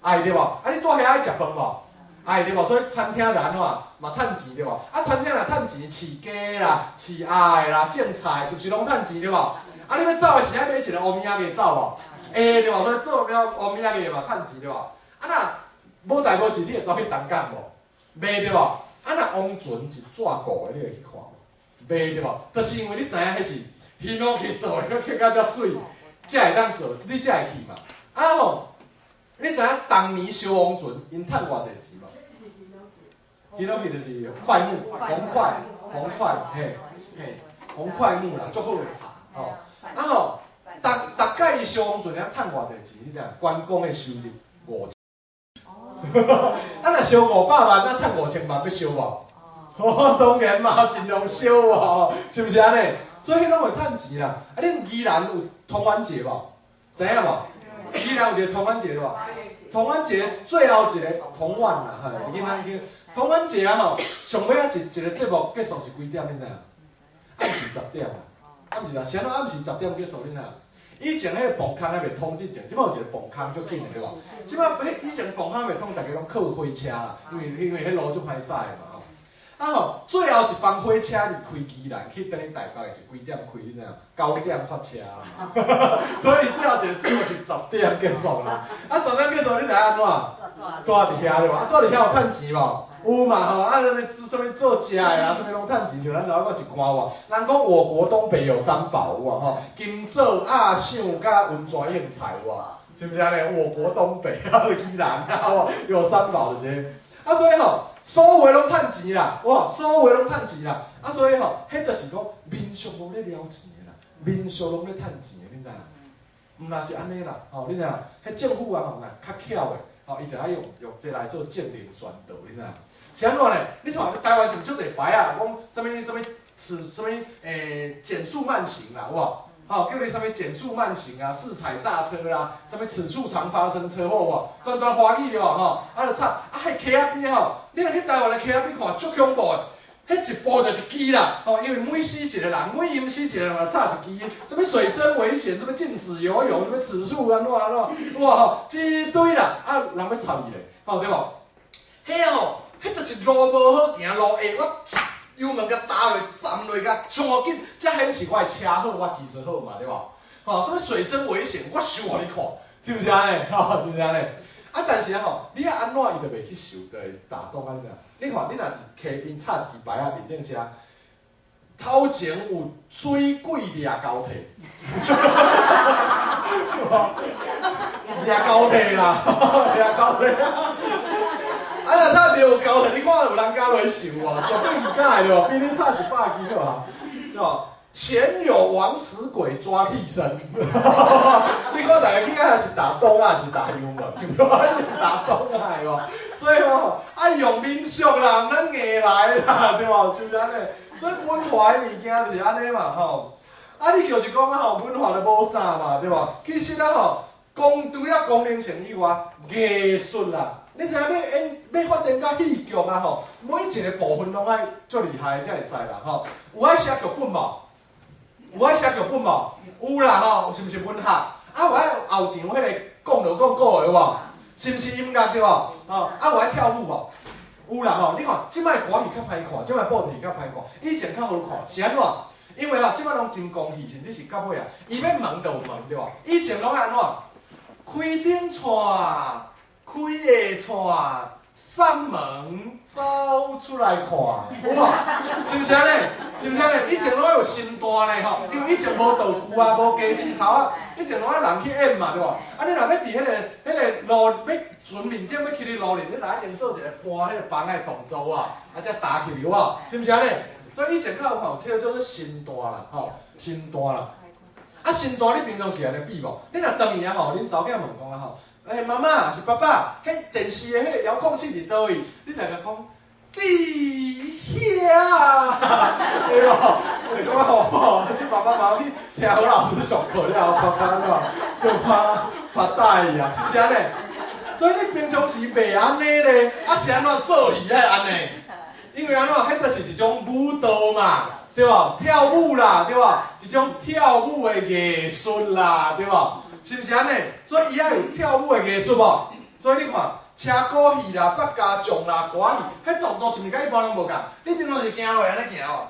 愛對無？啊，你蹛遐愛食飯無？愛對無？所以餐廳就按怎嘛趁錢對無？啊，餐廳若趁錢，飼雞啦、飼鴨的啦、種菜，是毋是攏趁錢對無？啊，你欲走的時愛買一个お土産走無？會對無？所以做了お土産嘛趁錢對無？啊，若無代無誌，你會走去東港無？袂對無？啊，若王船是紙糊的，你會去看無？袂對無？就是因為你知影彼是ヒノキ做的，閣刻甲遮媠。才會當做，你才會去嘛。啊吼，你知影當年燒王船𪜶趁偌濟錢無？ヒノキ就是檜木，紅檜，紅檜，嘿，嘿，紅檜木啦，足好的柴，吼。啊吼，逐逐擺伊燒王船，𪜶趁偌濟錢？你知影？觀光的收入五千。啊，若燒500萬，啊，趁5000萬欲燒無？哦，當然嘛，盡量燒哦，是毋是按呢？所以彼攏會趁錢啦。啊，恁宜蘭有通丸節無？知影無？宜蘭有一个通丸節無？通丸節最後一个銅腕啦，哈，你囡仔通丸節啊吼，上尾仔一一个節目結束是幾點？你知影？暗時十點啦，暗時啦，啥物暗時十點結束？你知影？以前彼个磅空還袂通之前，這擺有一个磅空足緊的對無？這擺彼以前磅空袂通，大家攏靠火車啦，因為彼路足歹駛的嘛。啊吼，最後一班火車離開宜蘭去轉去台北的是幾點開？你知影？9點發車啦，所以最後一個節目是十點結束啦。啊，十點結束，你知影按怎？蹛佇遐對無？啊，蹛佇遐有趁錢無？有嘛吼？啊，啥物啥物做食的啊，啥物攏趁錢。像咱台灣一寡無？人講我國東北有三寶有無吼？金棗、鴨掌佮溫泉莧菜有無？是毋是按呢？我國東北啊，宜蘭啊，有三寶這些。啊，所以吼，所有的攏趁錢啦，哇，所有的攏趁錢啦。啊，所以吼，彼就是講民俗無咧撩錢的啦，民俗攏咧趁錢的，你知影？毋若是按呢啦，吼，你知影？彼政府啊吼，若較巧的，吼，伊就愛用這來做政令宣導，你知影？是按怎呢？你看台灣是毋是足濟牌啊？講啥物啥物此啥物減速慢行啦，有無？吼，叫你啥物減速慢行啊，適踩剎車啦，啥物此處常發生車禍無？全全華語對無？吼，啊就插啊，彼溪仔邊吼，你若去台灣的溪仔邊看，足恐怖的，彼一步就一支啦，吼，因為每死一個人，每淹死一個人就插一支，啥物水深危險，啥物禁止游泳，啥物此處按怎按怎，哇吼，一堆啦，啊，人欲插伊咧，吼對無？彼吼，彼就是路無好行，路下我油門共踏落，站落共上予緊，才顯示我的車好，我技術好嘛，對無？吼，啥物水深危險，我受予你看，是毋是按呢？吼，是毋是按呢？啊，但是啊吼，你啊按怎伊就袂去受著打動按呢？你看，你若佇溪邊插一支牌仔，面頂寫頭前有水鬼掠交替，掠交替啦，掠交替。啊，若插一個有交替，你看有人敢落去受無？絕對毋敢的對無？比你插100支好啊，對無？前有枉死鬼抓替身，你看逐家去遐是踏擋仔，是踏油門，對無？是踏擋仔的無？所以吼，愛用面熟啦，毋通硬來啦，對無？是毋是按呢？所以文化的物件就是按呢嘛，吼。啊，你就是講啊吼，文化就無啥嘛，對無？其實啊吼，講除了功能性以外，藝術啦，你知影欲演欲發展到戲劇啊吼，每一個部分攏愛足厲害才會使啦吼。有愛寫劇本無？有愛寫劇本無？有啦吼，是毋是文學？啊，有愛後場彼個講落講古的有無？是毋是音樂對無？吼，啊有愛跳舞無？有啦吼，你看這擺歌戲較歹看，這擺布袋戲較歹看，以前較好看，是按怎？因為吼，這擺攏金光戲，甚至是到尾啊，伊欲問就有問對無？以前攏愛按怎？開頂掣，開下掣，閂門走出來看，有無？是毋是按呢？是毋是按呢？以前攏愛有身段呢吼，因為以前無道具啊，無家私頭啊，一定攏愛人去演嘛，對無？啊，你若欲佇彼個路欲船面頂欲起去路裡，你若愛先做一個搬彼個枋的動作啊，啊才踏起去有無？是毋是按呢？所以以前較有看，這個叫做身段啦，吼，身段啦。啊，身段你平常時按呢比無？你若轉去啊吼，恁查某囝問講啊吼，欸，媽媽是爸爸，彼電視的彼個遙控器佇佗位？你著共講，佇遐，對無？就講吼，這爸爸媽媽去聽何老師上課了後，爸爸怎就發發大意啊，是毋是按呢？所以你平常時袂按呢咧，啊是按怎做戲愛按呢？因為按怎，彼就是一種舞蹈嘛，對無？跳舞啦，對無？一種跳舞的藝術啦，對無？是毋是按呢？所以伊愛有跳舞的藝術無？所以你看，車鼓戲啦、百家將啦、歌戲，彼動作是毋是佮一般攏無仝？你平常時行路會按呢行無？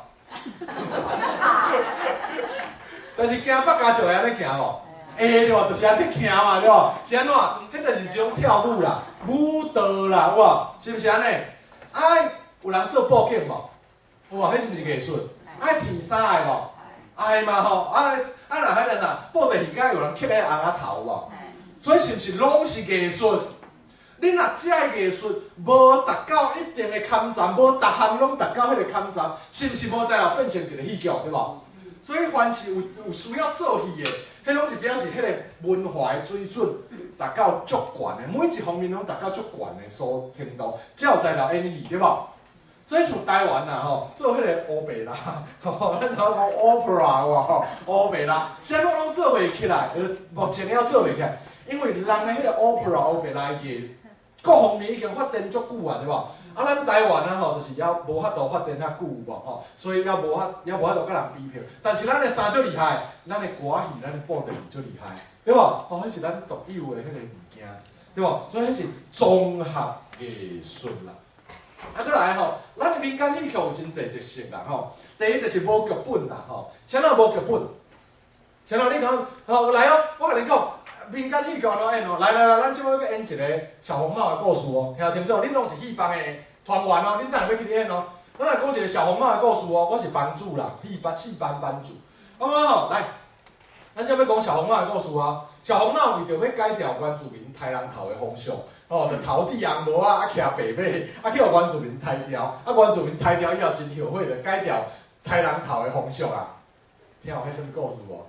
但是行百家將會按呢行無？會對無？就是按呢行嘛，對無？是按怎？彼就是一種跳舞啦、舞蹈啦，有無？是毋是按呢？啊，有人做布景無？有無？彼是毋是藝術？愛添衫的無？愛嘛吼，啊啊若彼個若布袋戲敢有人刻彼個尪仔頭有無？所以是毋是攏是藝術？你若這个藝術無達到一定的坎站，無逐項攏達到彼個坎站，是毋是無才會變成一個戲劇，對無？所以凡是有需要做戲的，彼攏是表示彼個文化的水準達到足懸的，每一方面攏達到足懸的所程度，才有才能演戲，對無？所以像台灣啊吼，做彼個歐白拉，吼，咱頭講 opera 有無吼？歐白拉，啥物攏做袂起來，目前猶做袂起來，因為人的彼個 opera 歐白拉的各方面已經發展足久啊，對無？啊，咱台灣啊吼，就是猶無法度發展遐久有無吼，所以猶無法猶無法度佮人比較。但是咱的啥足厲害，咱的歌戲、咱的布袋戲足厲害，對無？吼，彼是咱獨有的彼個物件，對無？所以彼是綜合藝術啦。啊，閣來吼，咱的民間戲曲有真濟特色啦吼。第一就是無劇本啦吼，啥物無劇本？啥物你講吼來哦，我共你講，民間戲曲按怎演哦？來來來，咱這擺欲演一个小紅帽的故事哦，聽清楚，恁攏是戲班的團員哦，恁等下欲去演哦。咱來講一个小紅帽的故事哦，我是班主啦，戲班戲班班主。好無吼？來，咱這欲講小紅帽的故事啊。小紅帽為著欲改掉原住民刣人頭的風俗，吼，就頭戴紅帽仔，啊，騎白馬，啊，去予原住民刣掉，啊，原住民刣掉以後真後悔，就改掉刣人頭的風俗啊。聽有彼啥物故事無？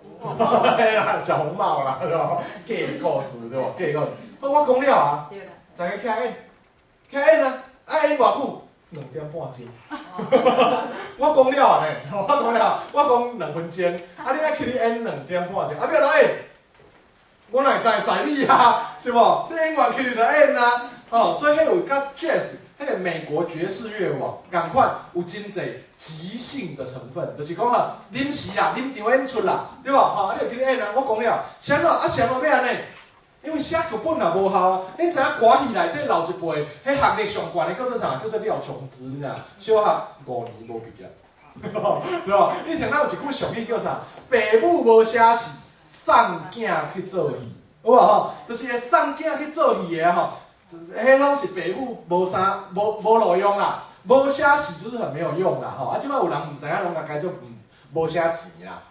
嘿啦，小紅帽啦，對無？假的故事對無？假的故事。好，我講了啊，大家起來演，起來演啊！啊演偌久？2點半鐘。我講了啊呢，我講了，我講2分鐘，啊你愛起來演2點半鐘，啊欲按怎演？我哪會知在你啊，對無？你演完起來就演啊，哦，所以彼有佮 jazz，彼個美國爵士樂有無？仝款有真濟即興的成分，就是講啊，臨時啦，臨場演出啦，對無？吼，啊你就起來演啊，我講了，啥物啊？啥物欲按呢？因為寫劇本也無效啊！恁知影歌戲內底老一輩，彼學歷上懸的叫做啥？叫做廖瓊枝，你知影？小學5年無畢業，對無？以前咱有一句俗語叫啥？爸母無寫戲，送囝去做戲，有無吼？就是會送囝去做戲的吼，彼攏是爸母無啥無路用啦，無寫戲就是很沒有用啦吼！啊，這擺有人毋知影，攏共改做無啥錢啦，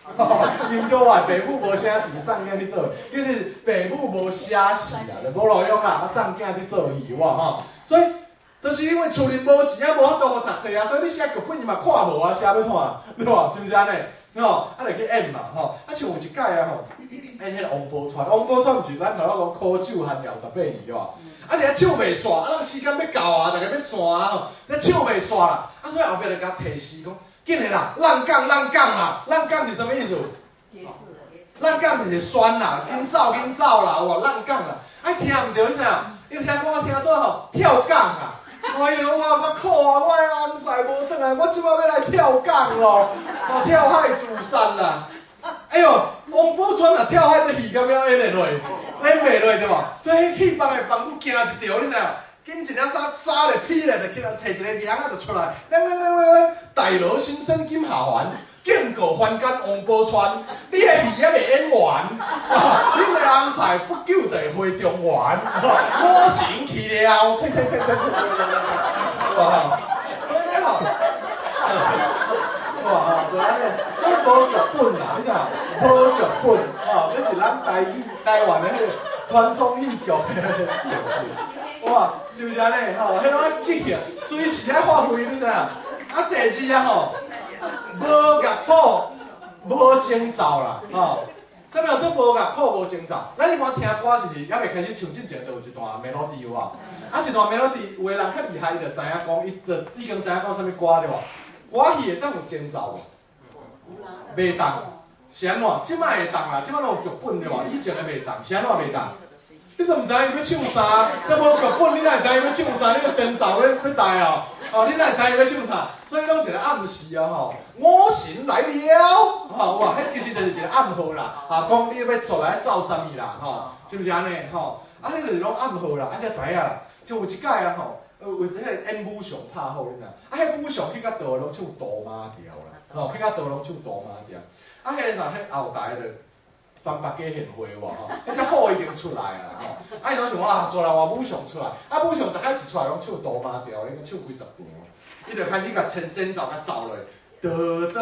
因叫我爸母無啥錢送囝去做，就是爸母無寫戲啦，就無路用啦，啊送囝去做戲，有無吼？所以，就是因為厝裡無錢啊，無法度予讀冊啊，所以你寫劇本伊嘛看無啊，寫欲創，對無？是毋是按呢？吼，啊就去演嘛，吼，啊像有一擺啊吼，演彼个王寶釧，王寶釧毋是咱頭先講考酒寒窯18年對無？啊，佇遐唱袂煞，啊，人時間欲到啊，逐家欲散啊吼，咧唱袂煞啦，啊，所以後壁就共提示講。緊的啦，閬港閬港啦，閬港是啥物意思？閬港就是宣啦，緊走緊走啦，有無？閬港啦，啊聽毋著，你知影？伊聽講我聽做吼跳港啊！哎喲，我我苦啊！我的翁婿無轉來，我這擺欲來跳港咯，哦，跳海自殺啦！哎喲，王寶釧若跳海，這戲敢要演會落？演袂落對無？所以彼戲房的房主驚一著，你知影？緊一領衫紗咧披咧，就起來，提一个娘仔就出來，啷啷啷啷啷，大羅新生金下凡，警告凡間王寶釧，你的戲猶未演完，恁的翁婿不久就會回中原，我神去了，切切切切切，哇！所以咧吼，哇，就按呢，所以無劇本啦，你知影？無劇本，哦，這是咱台語台灣的彼个傳統戲劇的。哇，是毋是按呢？吼，彼攏愛即興，隨時愛發揮，你知影？啊，第二啊吼，無樂譜，無前奏啦，吼。啥物叫做無樂譜無前奏？咱一般聽歌是毋是猶未開始唱之前，就有一段 melody 有無？啊，一段 melody，有的人較厲害，伊就知影講，伊就已經知影講啥物歌對無？歌戲會當有前奏無？袂當，是按怎？這擺會當啦，這擺攏有劇本對無？以前的袂當，是按怎袂當？你都毋知伊欲唱啥，你無劇本，你哪會知伊欲唱啥？你個前奏欲彈哦，哦，你哪會知伊欲唱啥？所以攏一個暗示啊吼，五神來了，吼哇，彼其實就是一個暗號啦，啊，講你欲出來走啥物啦，吼，是毋是按呢？吼，啊，彼就是攏暗號啦，啊，才知影啦。像有一擺啊吼，有彼個演武松拍好，你知影？啊，彼武松去甲倒攏唱杜馬調啦，吼，去甲倒攏唱杜馬調。啊，彼個啥？彼後台就三百家獻會無吼，彼隻虎已經出來啊吼，啊伊攏想講啊，煞來換武松出來，啊武松逐擺一出來攏唱杜馬調，已經唱幾十場，伊就開始共前前奏共奏落，得得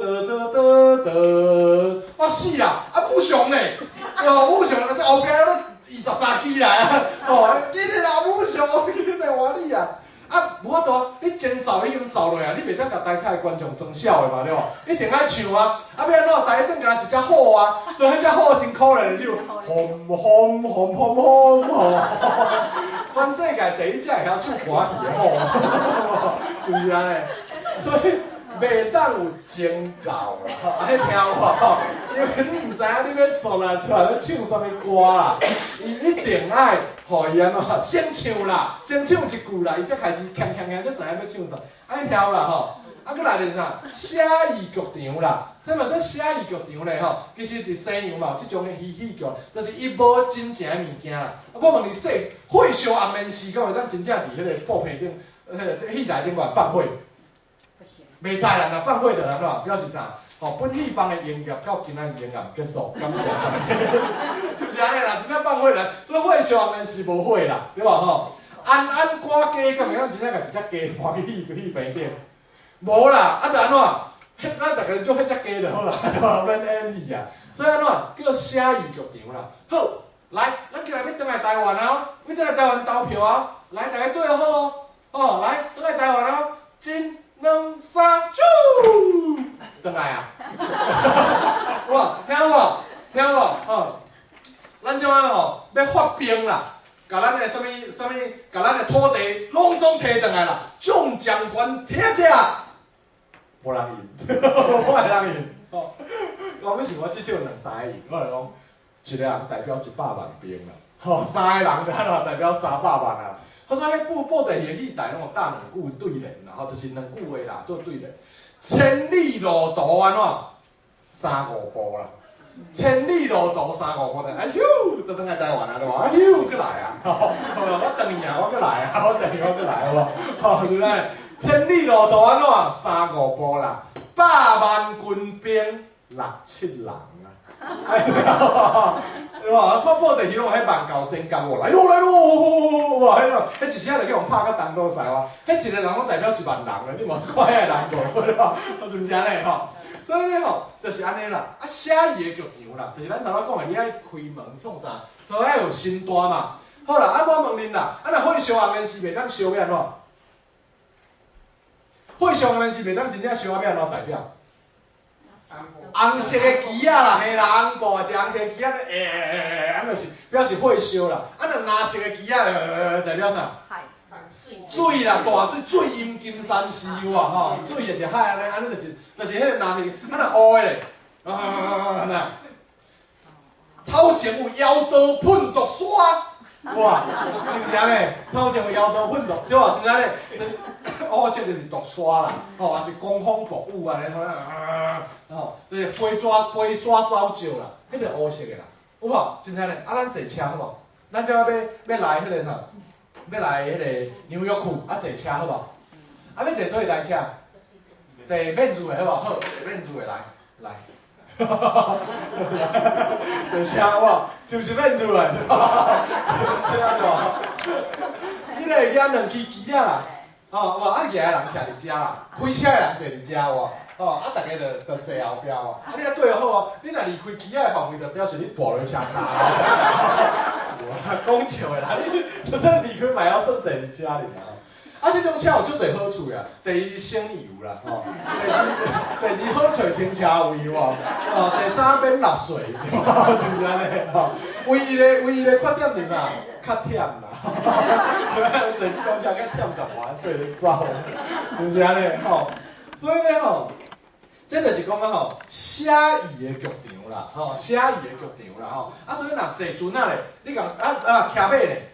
得得得得，我死啦！啊武松呢？哦武松，這後壁攏23支來啊！哦，緊來啦武松，緊來換你啊！啊，無法度啊！你前奏已經奏落啊，你袂當共台下的觀眾裝痟的嘛，對無？一定愛唱啊！啊，欲按怎？台頂敢若一隻虎啊，所以彼隻虎真可憐，就轟轟轟轟轟吼！全世界第一隻會曉唱歌戲的虎，是毋是按呢？所以袂當有前奏啦，啊，彼聽有無？因為你毋知影你欲出來出來欲唱啥物歌啦，伊一定愛予伊按怎先唱啦，先唱一句啦，伊才開始鏘鏘鏘，才知影欲唱啥。啊，彼聽有啦吼，啊，閣來就是啥？寫意劇場啦，啥物叫寫意劇場咧吼？其實佇西洋嘛有這種的戲戲劇，就是伊無真正的物件啦。啊，我問你，說火燒紅棉寺，敢會當真正佇彼個布棚頂、彼個戲台頂懸放火？袂使啦，若放火就按怎？表示啥？吼，本戲房的營業到今仔日營業結束，感謝。是毋是按呢啦？真正放火啦，所以火燒紅棉寺無火啦，對無吼？安安趕雞，敢會當真正共一隻雞搬去戲戲棚頂？無啦，啊，就按怎？彼咱逐家做彼隻雞就好啦，免演戲啊。所以按怎叫寫意劇場啦？好，來，咱今日欲轉來台灣啊，欲轉來台灣投票啊！來，逐家對好哦，哦，來，轉來台灣啊！一、兩、三，啾！轉來啊！哇，聽無？聽無？吼，咱這擺吼欲發兵啦，共咱的啥物啥物，共咱的土地攏總提轉來啦！眾將官聽者，無人應，無人應。吼，我欲想我至少兩三个應，我就講一個人代表100萬兵啦，吼，三個人就按怎代表300萬啊。他說彼布布袋戲戲台攏有搭兩句對聯啦，吼，就是兩句話啦，做對聯。千里路途按怎？三五步啦。千里路途三五步，哎呦，就轉來台灣啊，對無？哎呦，閣來啊！吼，我轉去啊，我閣來啊，我轉去我閣來，好無？吼，是毋是？千里路途按怎？三五步啦，百萬軍兵六七人啊！對無？看布袋戲攏有彼萬猴仙公喎，來囉來囉，哇！彼種，彼一時仔就去予拍甲東倒西歪，彼一個人攏代表1萬人咧，你無看遐個人無？對無？是毋是按呢吼？所以咧吼，就是按呢啦。啊，寫意的劇場啦，就是咱頭仔講的，你愛開門創啥？所以愛有身段嘛。好啦，啊，我問恁啦，啊，若火燒紅煙是袂當燒欲按怎？火燒紅煙是袂當真正燒啊欲按怎代表？紅色的旗仔啦，嘿啦，紅布也是紅色的旗仔，欸，按就是表示火燒啦。啊，若藍色的旗仔，代表啥？海。水啦，大水，水淹金山寺有無吼？水就是海按呢，按呢就是彼个藍色。啊，若烏的咧，啊，按怎？頭前有妖刀噴毒沙，哇，是毋是按呢？頭前有妖刀噴毒，對無？是毋是按呢？烏色就是毒沙啦，吼，抑是狂風暴雨按呢，啊，吼，就是飛沙飛沙走石啦，彼個烏色的啦，有無？是毋是按呢？啊，咱坐車好無？咱這欲欲來彼个啥？欲來彼個紐約去，啊坐車好無？啊欲坐佗位來車？坐免厝的好無？好，坐免厝的來來。坐車有無？是毋是免厝的？車對無？你會舉兩支旗仔啦，吼，有無？啊，舉的人徛佇遮啦，開車的人坐佇遮有無？吼，啊，逐家就就坐後壁哦。啊，你若對好哦，你若離開旗仔的範圍，就表示你跋落車跤。講笑的啦，你就算離開嘛會曉算坐佇遮爾。啊，這種車有足濟好處啊！第一省油啦，吼；第二好揣停車位有無？哦，第三免納稅，對無？是毋是按呢？吼，唯一的缺點是啥？較忝啦，坐這種車較忝淡薄仔，綴咧走，是毋是按呢？吼，所以咧吼，這就是講啊吼，寫意的劇場啦，吼，寫意的劇場啦，吼。啊，所以若坐船仔咧，你共啊啊騎馬咧。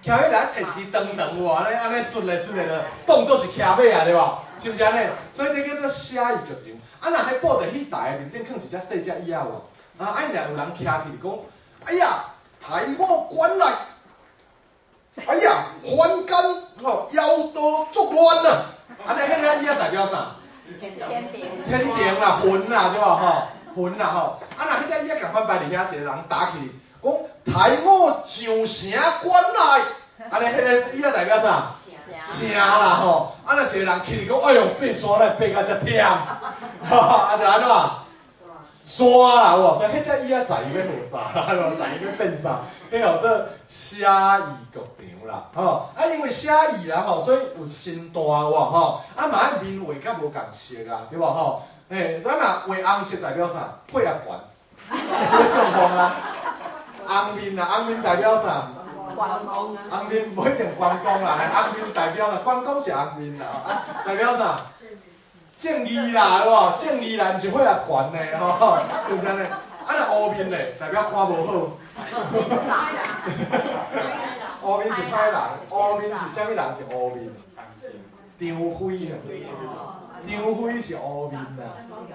騎馬來提一支長長有無？按呢按呢順咧順咧就當做是騎馬啊，對無？是毋是按呢？所以這叫做寫意劇場。啊，若彼布袋戲台面頂囥一隻細隻椅仔有無？啊，啊若有人徛起來講，哎呀，抬我關來，哎呀，凡間吼妖道作亂啊！按呢，彼個椅仔代表啥？天庭。天庭啦，魂啦，對無吼？魂啦吼！啊，若彼隻椅仔仝款擺佇遐，一個人打起來。講抬我上城關來，按呢彼個椅仔代表啥？城啦吼！啊，若一個人起來講，哎喲，爬山來爬甲遮忝，啊，就按怎？山啦，有無？所以彼隻椅仔在伊欲予啥？在伊欲變啥？彼號做寫意劇場啦，吼！啊，因為寫意啦吼，所以有身段有無吼？啊，嘛愛面畫較無仝色啊，對無吼？嘿，咱若畫紅色代表啥？血壓懸，中風啊！紅面啊，紅面代表啥？關公啊！紅面無一定關公啦，紅面代表啥？關公是紅面啦，啊，代表啥？正義啦，對無？正義啦，毋是血壓懸呢，吼，是毋是按呢？啊，若烏面咧，代表看無好。烏面是歹人，烏面是啥物人？是烏面。張飛啊，張飛是烏面啦，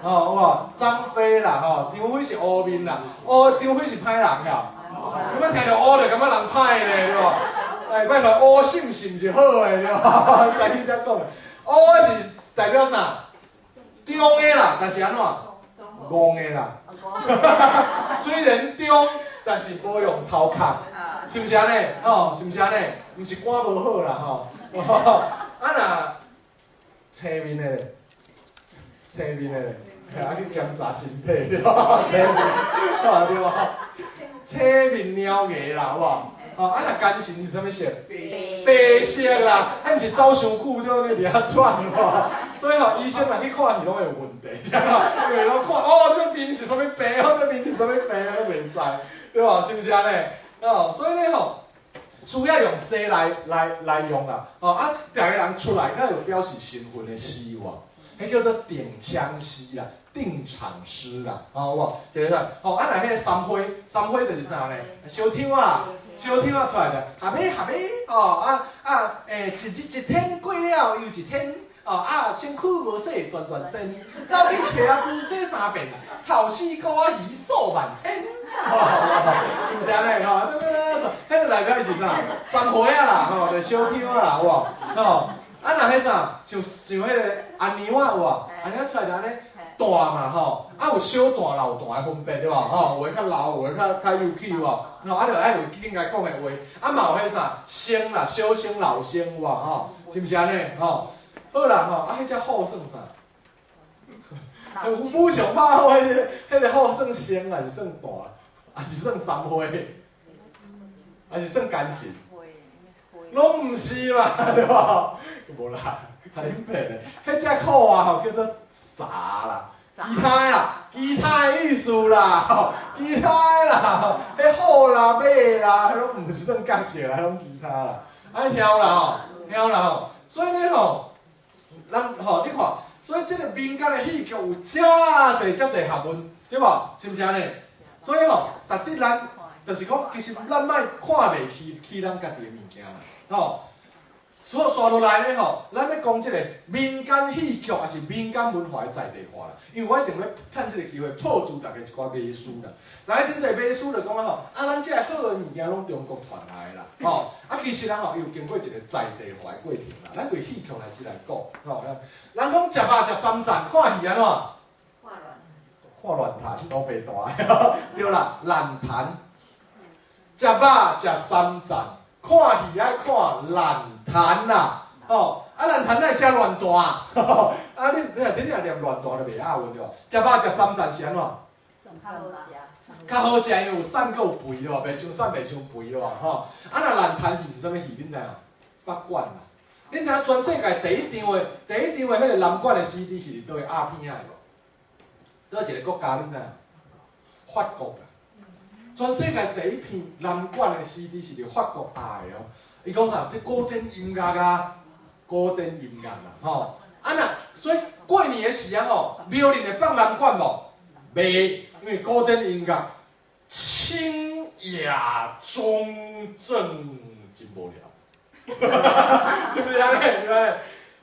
吼有無？張飛啦，吼，張飛是烏面啦，烏張飛是歹人呀。你們聽著烏就感覺人歹咧，對無？哎，拜託烏心是毋是好的，對無？知你才講，烏是代表啥？中的啦，但是按怎？戇的啦。雖然中，但是無用頭殼，是毋是按呢？吼，是毋是按呢？毋是肝無好啦，吼。啊若青面的咧，青面的咧，啊去檢查身體，對無？青面，對無？青面鳥牙啦，有無？吼，啊若奸臣是啥物色？白色啦，啊毋是走傷久，就咧佇遐喘無？所以吼，醫生若去看戲攏會有問題，因為攏看哦，這面是啥物白，哦，這面是啥物白，攏袂使，對無？是毋是按呢？哦，所以咧吼，需要用這來用啦。哦，啊，逐個人出來，才有表示身份的詩有無？彼叫做定槍詩啦。定場詩啦，吼有無？一個啥？吼啊，若彼個三花，三花就是啥呢？相抽仔，相抽仔出來就合欲合欲，哦啊啊，欸，一日一天過了又一天，哦吼啊，身軀無洗全全身，走去徛仔龜洗三遍，頭四箍仔魚數萬千，吼，是毋是按呢？吼，這個，彼個代表是啥？三歲仔啦，吼，就小挑仔啦，有無？吼，啊若彼啥，像像彼個阿娘仔有無？阿娘仔出來就按呢大嘛，吼，啊有小大老大的分別對無？吼，有的較老，有的較較幼齒有無？吼，啊就愛有應該講的話，啊嘛有彼啥生啦，小生老生有無？吼，是毋是按呢？吼，好啦，吼，啊彼隻虎算啥？武松拍虎，彼個虎算生還是算大？還是算三歲？還是算奸臣？攏毋是嘛，對無？無啦，共恁騙的。彼隻虎啊，吼叫做雜啦，其他的啦，其他的意思啦，吼，其他的啦，彼虎啦、馬啦，彼攏毋是算角色啦，彼攏其他啦。愛曉啦吼，曉啦吼。所以呢吼，咱吼你看，所以這個民間的戲劇有遮濟遮濟學問，對無？是毋是按呢？所以吼，值得咱就是講，其實咱莫看袂起起咱家己的物件啦，吼。所以紲落來呢吼，咱欲講這個民間戲劇，抑是民間文化的在地化啦。因為我一定欲趁這個機會破除大家一寡迷思啦。大家真濟迷思就講啊吼，啊咱這个好的物件攏中國傳來的啦，吼。啊其實咱吼，伊有經過一個在地化的過程啦。咱對戲劇來是來講，吼，人講食肉食三層，看戲按怎？看亂彈，烏白彈，對啦，爛彈。食肉食三層，看戲愛看爛彈啦，吼！啊爛彈哪會寫亂彈？啊你你若你若念亂彈就袂押韻對無？食肉食三層是按怎？較好食。較好食，因為有瘦閣有肥對無？袂傷瘦袂傷肥對無？吼！啊若爛彈是啥物戲？恁知影？北管啦。恁知影全世界第一張的彼個南管的 CD 是佇佗位壓片仔的無？佗一個國家恁知影？法國啦。全世界第一片南管的 CD 是佇法國壓的哦。伊講啥？這古典音樂啊，古典音樂啦，吼。啊若所以過年的時啊吼，廟裡會放南管無？袂，因為古典音樂清雅中正真無聊，是毋是按呢？對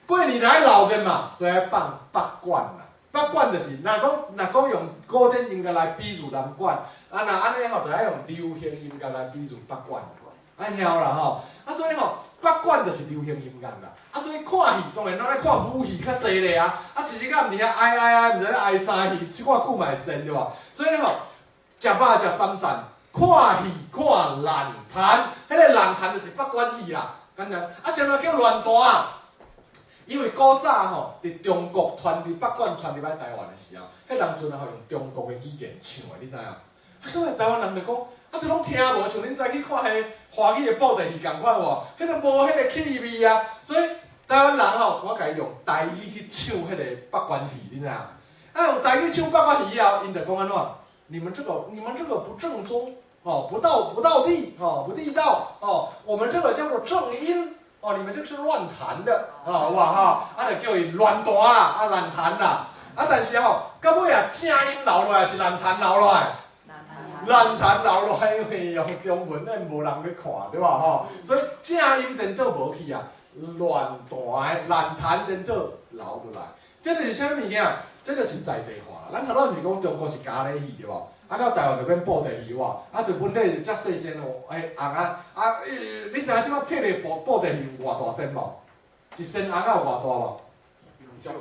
過年來鬧熱嘛，所以愛放北管啦。北管就是，若講若講用古典音樂來比喻南管，啊若按呢吼，就愛用流行音樂來比喻北管。按曉啦吼，啊所以吼，北管就是流行音樂啦。啊所以看戲當然攏愛看武戲較濟咧啊，啊一日到毋佇遐哀哀哀，毋知咧哀啥戲，這看久嘛會仙對無？所以吼，食肉食三層，看戲看爛彈，彼個爛彈就是北管戲啦，簡單。啊，啥物叫亂彈？因為古早吼，佇中國傳入北管傳入來台灣的時候，彼當陣吼用中國的語言唱的，你知影？啊，各位台灣人就講，啊，這攏聽無，像恁早去看彼個華語的布袋戲仝款無？彼個無彼個氣味啊，所以台灣人吼，怎共伊用台語去唱彼個北管戲，你知影？啊，用台語唱北管戲以後，𪜶就講按怎？你們這個不正宗，哦，不道地，哦，不地道，哦，我們這個叫做正音。哦，你們這個是亂彈的，哦，有無吼？啊，就叫伊亂彈啦，啊，爛彈啦。啊，但是吼，到尾啊，正音留落來是爛彈留落來？爛彈留落來，因為用中文的無人欲看，對無吼？所以正音顛倒無去啊，亂彈的爛彈顛倒留落來。這就是啥物件？這就是在地化。咱頭拄毋是講中國是咖喱戲對無？啊，到台灣就變布袋戲哇！啊，就本底遮細隻哦，彼尪仔啊，你知影這擺撇的布袋戲有偌大身無？一身尪仔有偌大無？遮大，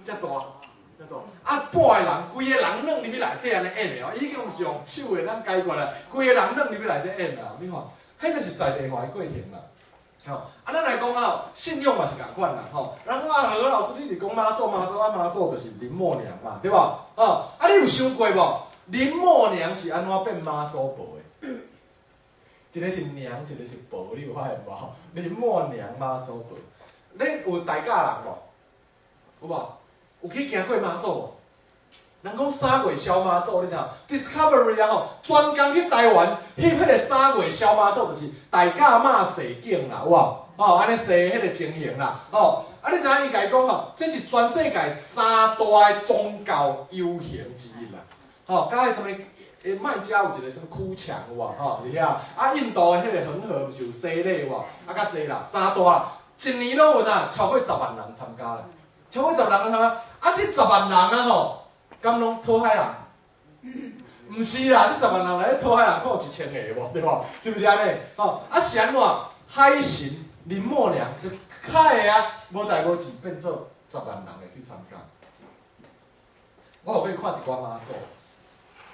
遮大，遮大。啊，半个人，規個人軟入去內底按呢演的哦，已經是用手的咱解決啦，規個人軟入去內底演啦，你看，彼就是在地化的過程啦。吼，啊，咱來講啊，信仰嘛是仝款啦，吼。人講啊，何老師，你是講媽祖媽祖，啊媽祖就是林默娘嘛，對無？哦，啊，你有想過無？林默娘是按怎變媽祖婆的？一個是娘，一個是婆，你有發現無？林默娘媽祖婆，你有大甲人無？有無？有去行過媽祖無？人講三月痟媽祖，你知影？Discovery 啊吼，專工去台灣翕彼個三月痟媽祖，就是大甲媽踅景啦，有無？吼，按呢踅彼個情形啦，吼。啊，你知影伊共伊講吼，這是全世界三大的宗教遊行之一啦。吼，佮彼啥物？麥加有一個啥物哭牆有無？吼，佇遐。啊，印度的彼個恆河毋是有洗禮有無？啊，較濟啦，三大。一年攏有啥？超過十萬人參加啦，超過十萬人參加，啊，這十萬人啊吼，敢攏討海人？毋是啦，這十萬人內底討海人可有1000個無，對無？是毋是按呢？吼，啊是按怎？海神林默娘就較會啊，無代無誌變做十萬人會去參加。我予你看一寡媽祖，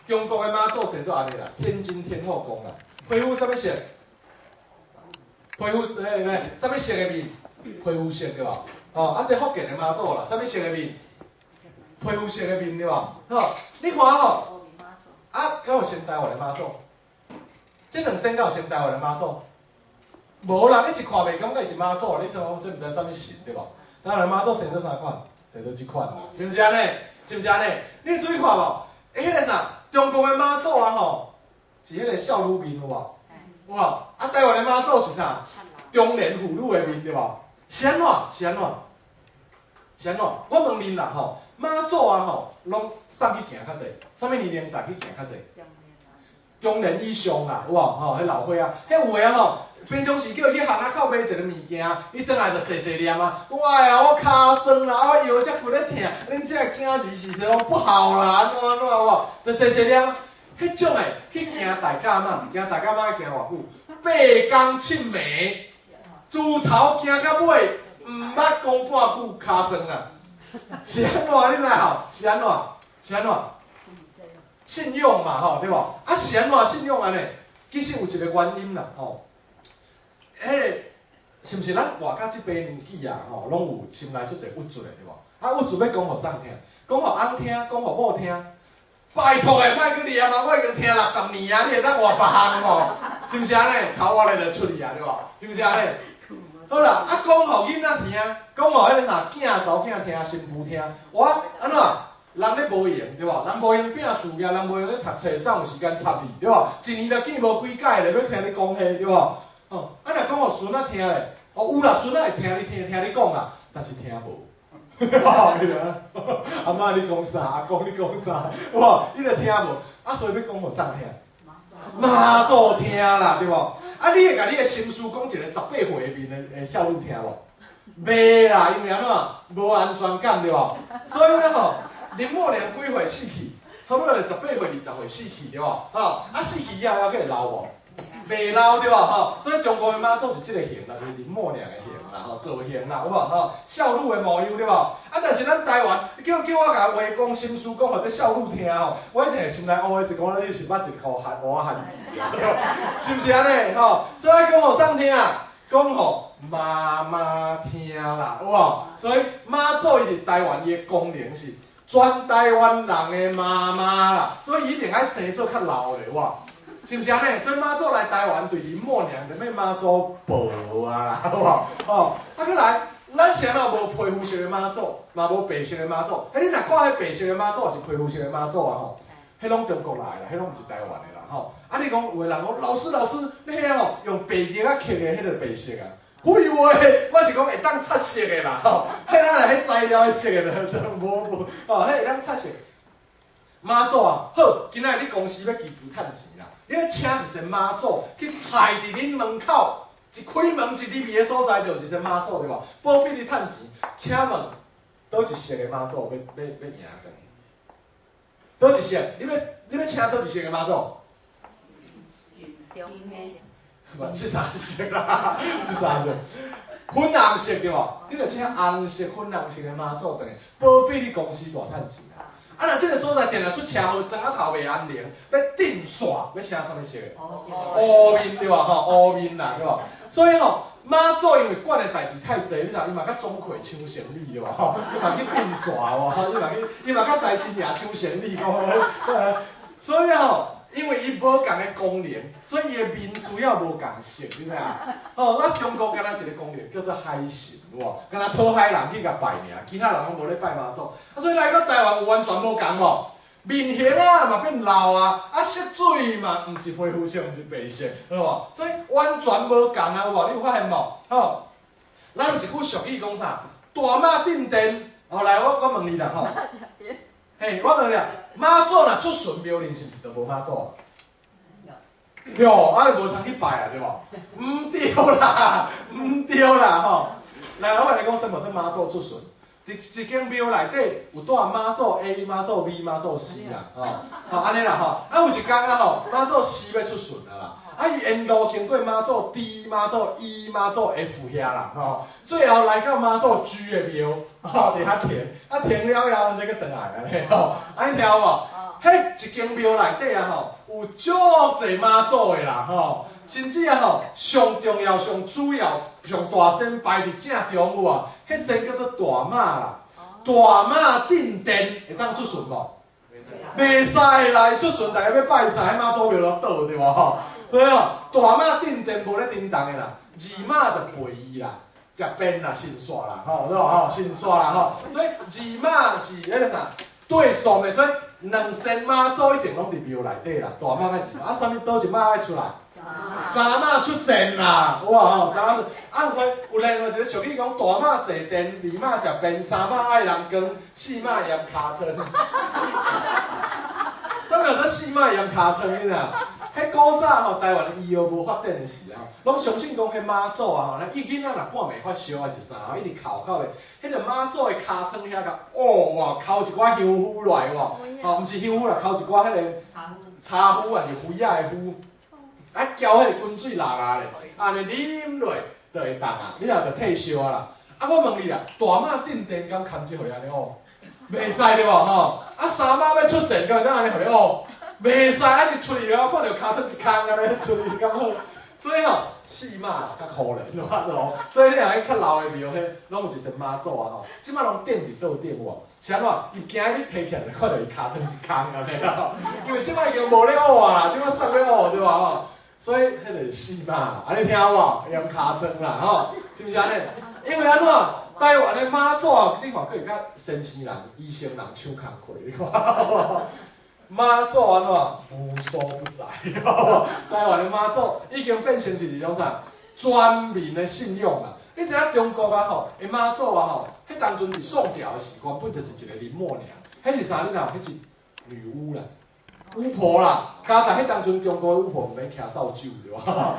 中國的媽祖生做按呢啦，天津天後宮啦，皮膚啥物色？皮膚嘿嘿，啥物色的面？皮膚色對無？哦，啊，這福建的媽祖啦，啥物色的面？皮膚色的面對無？吼，你看吼，啊，敢有像台灣的媽祖？這兩身敢有像台灣的媽祖？無啦，你一看袂感覺是媽祖，你想講這毋知啥物神對無？當然媽祖生做啥款？生做這款啦，是毋是按呢？是毋是按呢？你注意看無？欸，彼個啥，中國的媽祖啊吼，是彼個少女面有無？有無？啊，台灣的媽祖是啥？中年婦女的面對無？是按怎？是按怎？是按怎？我問恁啦吼，媽祖啊吼，攏送去行較濟，啥物年齡層去行較濟？中年以上啦，有無？吼，彼老歲仔，彼有的吼，平常時叫伊去巷仔口買一個物件，伊轉來就細細念啊，我哎呀，我跤酸啦，我腰遮骨咧疼，恁這個囝兒是說不好啦，按怎按怎有無？就細細念啊，彼種的去行大甲媽，行大甲媽行偌久？八工七暝，自頭行到尾，毋捌講半句跤酸啊！是按怎？你知吼？是按怎？是按怎？信仰嘛，吼，對無？啊，是按怎信仰按呢？其實有一個原因啦，吼。彼個是毋是咱活到這把年紀啊？吼，攏有心內足濟鬱卒的，對無？啊，鬱卒欲講予誰聽？講予翁聽，講予某聽。拜託的，莫閣念啊！我已經聽60年啊，你會當換別項無？是毋是按呢？頭我咧就出去啊，對無？是毋是按呢？好啦，啊，講予囡仔聽，講予彼個啥囝查某囝聽，新婦聽，我按怎？人咧無閒，對無？人無閒拼事業，人無閒咧讀冊，啥有時間插你，對無？一年就見無幾擺咧，欲聽你講彼，對無？哦，啊，若講予孫仔聽咧，哦，有啦，孫仔會聽你聽，聽你講啦，但是聽無。阿嬤你講啥？阿公你講啥？有無？伊就聽無，啊，所以欲講予啥聽？媽祖聽啦，對無？啊，你會共你的心事講一個18歲的面的少女聽無？袂啦，因為按怎？無安全感，對無？所以咧吼，林默娘幾歲死去？差不多18歲、20歲死去，對無？吼，啊死去以後還閣會老無？袂老對無？吼，所以中國的媽祖是這個形啦，就是林默娘的形啦，吼，造型啦，有無？吼，少女的模樣對無？啊，但是咱台灣，叫我共話講心事講予這少女聽吼，我一定會心內 OS 講你是捌一箍番芋仔番薯啊，是毋是按呢？吼，所以愛講予啥聽啊？講予媽媽聽啦，有無？所以媽祖伊佇台灣伊的功能是全台灣人的媽媽啦，所以伊一定愛生做較老的，有無？是毋是按呢？所以媽祖來台灣對林默娘就欲媽祖婆啊，有無？吼，啊，閣來，咱是按怎無皮膚色的媽祖，嘛無白色的媽祖。彼你若看彼白色的媽祖，抑是皮膚色的媽祖啊吼，彼攏中國來啦，彼攏毋是台灣的啦吼。啊，你講有的人講老師老師，你彼個吼用白玉仔刻的彼個白色啊？廢話，我是講會當擦色的啦吼。彼咱來彼材料的色的就無無吼，彼會當擦色。媽祖啊，好，今仔日你公司欲祈求趁錢啦，你欲請一尊媽祖去踩佇恁門口，一開門一入去的所在就有一尊媽祖對無？保庇你趁錢，請問佗一色的媽祖欲欲欲贏轉去？佗一色？你欲請佗一色的媽祖？無，這三色啦，這三色，粉紅色對無？你著請紅色、粉紅色的媽祖轉去，保庇你公司大趁錢啦。啊，若這個所在定定出車禍，庄仔頭袂安寧，欲鎮煞，欲請啥物色的？烏面對無？吼，烏面啦，對無？所以吼，媽祖因為管的代誌太濟，你知伊嘛佮鍾馗搶生意對無？吼，伊嘛去鎮煞無？伊嘛去，伊嘛佮財神爺搶生意，講，所以吼，因為伊無仝的功能，所以伊的面需要無仝色，你知影？吼，咱中國敢若一個功能叫做海神，有無？敢若討海人去共拜爾，其他人攏無咧拜媽祖。啊，所以來到台灣有完全無仝無？面型啊嘛變老啊，啊色水嘛毋是皮膚色，毋是白色，有無？所以完全無仝啊，有無？你有發現無？吼，咱有一句俗語講啥？大媽鎮殿，哦，來，我問你啦，吼。嘿，我問你啊，媽祖若出巡廟林，是毋是就無媽祖？對，啊，無通去拜啊，對無？毋對啦，毋對啦，吼！來，我共你講，什麼做媽祖出巡？佇一間廟內底有蹛媽祖 A、媽祖 B、媽祖 C 啦，吼，吼按呢啦吼。啊有一工啊吼，媽祖 C 欲出巡啊啦，啊伊沿路經過媽祖 D、媽祖 E、媽祖 F 遐啦，吼，最後來到媽祖 G 的廟，吼，佇遐停，啊停了後，才閣轉來按呢吼，按呢聽有無？彼一間廟內底啊吼，有足濟媽祖的啦吼，甚至啊吼，上重要、上主要、上大仙擺佇正中有無？彼仙叫做大媽啦，大媽鎮殿會當出巡無？袂使啦，伊出巡，逐家欲拜啥，彼媽祖廟攏倒對無吼？所以吼，大媽鎮殿無咧振動的啦，二媽就陪伊啦，食便啦、神煞啦，吼對無吼？神煞啦吼，所以二媽是彼个啥？對數的，所以兩仙媽祖一定攏佇廟內底啦，大媽佮二媽，啊，啥物佗一媽愛出來？三媽出戰啦，有無吼？三媽出，啊，所以有另外一个俗語講：大媽坐殿，二媽食便，三媽愛人光，四媽驗尻川。啥物叫做四媽驗尻川？你知影？彼古早吼，台灣的醫藥無發展的時候，攏相信講彼媽祖啊吼，伊囡仔若半暝發燒還是啥，一直哭哭的，彼个媽祖的尻川遐共哦哇，摳一寡香灰來無？吼，毋是香灰啦，摳一寡彼个茶麩還是灰仔的灰，啊，澆彼个滾水渌啊咧，按呢啉落就會凍啊，你若就退燒啊啦。啊，我問你啦，大媽鎮殿敢堪這予伊按呢烏？袂使對無吼？啊，三媽欲出戰，敢會當按呢予你烏？袂使，啊！你出去了，看著尻川一空按呢出去敢好？所以吼，四媽較可憐，有法度。所以你若去較老的廟，彼攏有一尊媽祖啊吼，這擺攏釘佇桌頂有無？是按怎？伊驚你提起來，看著伊尻川一空按呢啦。因為這擺已經無咧烏啊，這擺送咧烏對無吼？所以彼个是四媽，啊你聽有無？驗尻川啦吼，是毋是按呢？因為按怎？台灣的媽祖，你看閣會佮先生人、醫生人搶工課，你看。媽祖按怎無所不在？台灣的媽祖已經變成是一種啥？全民的信仰啦。你知影中國啊吼，的媽祖啊吼，彼當陣佇宋朝的時，原本就是一個林默娘，彼是啥？你知無？彼是女巫啦，巫婆啦。佳哉彼當陣中國的巫婆毋免騎掃帚對無？啊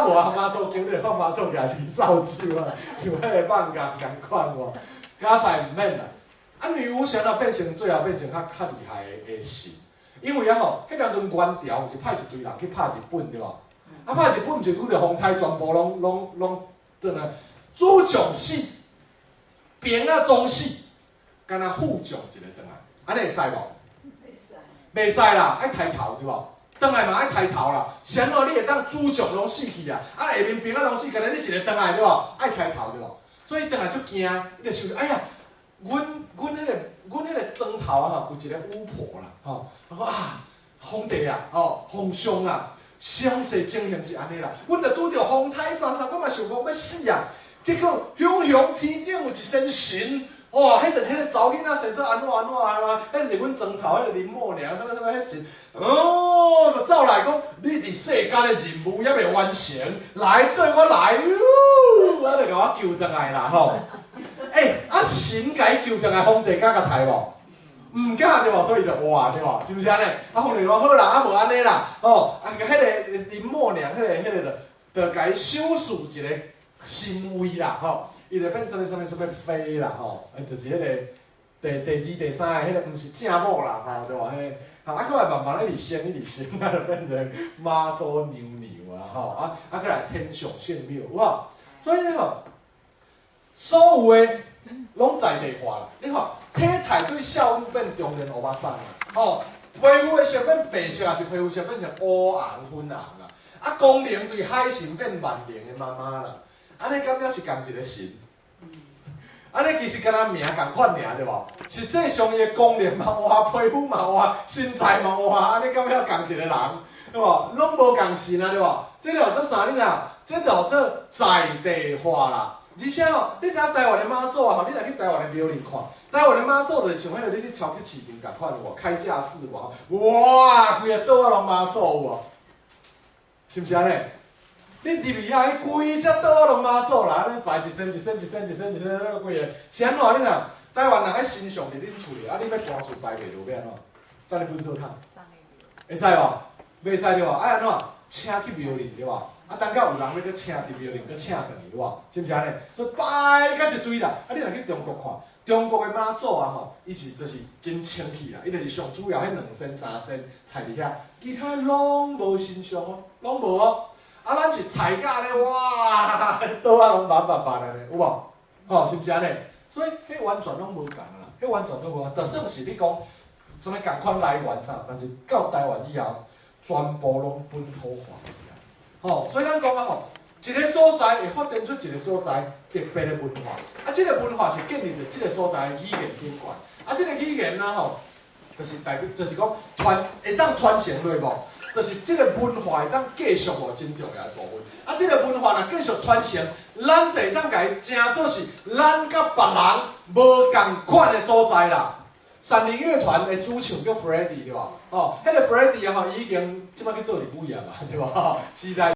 無啊，媽祖經你看媽祖舉一掃帚啊，像彼个放工仝款無？佳哉毋免啦。啊，女巫是按怎變成最後變成較較厲害的神？因為啊吼，彼當陣元朝毋是派一堆人去拍日本對無？啊，拍日本毋是拄著風颱全部攏轉來，主將死，兵仔總死，干焦副將一个轉來，按呢會使無？袂使啦，愛刣頭對無？轉來嘛愛刣頭啦，是按怎你會當主將攏死去啊？啊，下面兵仔攏死，干焦你一个轉來對無？愛刣頭對無？所以轉來足驚，伊就想著，哎呀，阮彼个莊頭啊吼，有一个巫婆啦，吼，伊講啊，皇帝啊，吼，皇上啊，詳細情形是按呢啦，阮著拄著風颱啥啥，我嘛想講欲死啊，結果雄雄天頂有一尊神，哇，彼就是彼个查某囡仔生做按怎按怎按怎，彼就是阮莊頭彼个林默娘，啥物啥物彼神，哦，就走來講，你佇世間的任務猶未完成，來對我來，喲，啊，就共我救轉來啦，吼。欸，啊神共伊救轉來，皇帝敢共刣無？毋敢對無？所以就活對無？是毋是按呢？啊，皇帝講好啦，啊無按呢啦，吼，啊，彼个林默娘，彼个就共伊賞賜一個神位啦，吼，伊就變啥物啥物啥物妃啦，吼，就是彼个第二、第三个，彼个毋是正某啦，吼，對無？彼個，啊，閣來慢慢一直升，一直升，啊，就變成媽祖娘娘啊，吼，啊，啊，閣來天上聖母，有無？所以吼，所有的攏在地化啦。你看，體態對少女變中年歐巴桑啦，吼，皮膚的色變白色，抑是皮膚色變成烏紅粉紅啦。啊，功能對海神變萬能的媽媽啦。按呢敢了是仝一个神？按呢其實敢若名仝款爾對無？實際上伊的功能嘛活，皮膚嘛活，身材嘛活，按呢敢了仝一個人，對無？攏無仝神啊，對無？這叫做啥？你知影？這叫做在地化啦。而且吼，你知影台灣的媽祖啊？吼，你若去台灣的廟裡看，台灣的媽祖就是像彼个你去超級市場仝款有無？開架式無？哇，規个島仔攏媽祖有無？是毋是按呢？你入去啊，彼規隻島仔攏媽祖啦，按呢排一身一身一身一身一身，那規个是按怎？你知影？台灣人彼神像佇恁厝裡，啊，你欲搬厝擺袂落，欲按怎？等你糞掃桶，會使無？袂使對無？愛按怎？請去廟裡對無？啊，啊，等下有人欲閣請佇廟裡閣請轉去，有無？是毋是按呢？所以擺甲一堆啦。啊，你若去中國看，中國的媽祖啊吼，伊是就是真清氣啦，伊就是上主要彼兩仙三仙踩佇遐，其他攏無神像哦，攏無哦。啊，咱是踩甲咧，哇，桌仔攏滿滿滿按呢，有無？吼，是毋是按呢？所以彼完全攏無仝啦，彼完全攏無仝。就算是你講啥物仝款來源啥，但是到台灣以後，全部攏本土化去啊。吼，所以咱講啊吼，一个所在會發展出一個所在特別的文化，啊，這個文化是建立佇這個所在的語言頂懸，啊，這個語言啊吼，就是代表，就是講傳會當傳承落無？就是這個文化會當繼續無真重要的部分。啊，這個文化若繼續傳承，咱就會當共伊成做是咱佮別人無仝款的所在啦。閃靈樂團的主唱叫 Freddie 對無？哦，彼個 Freddie 啊吼，伊已經這擺去做日本啊嘛，對無？時代。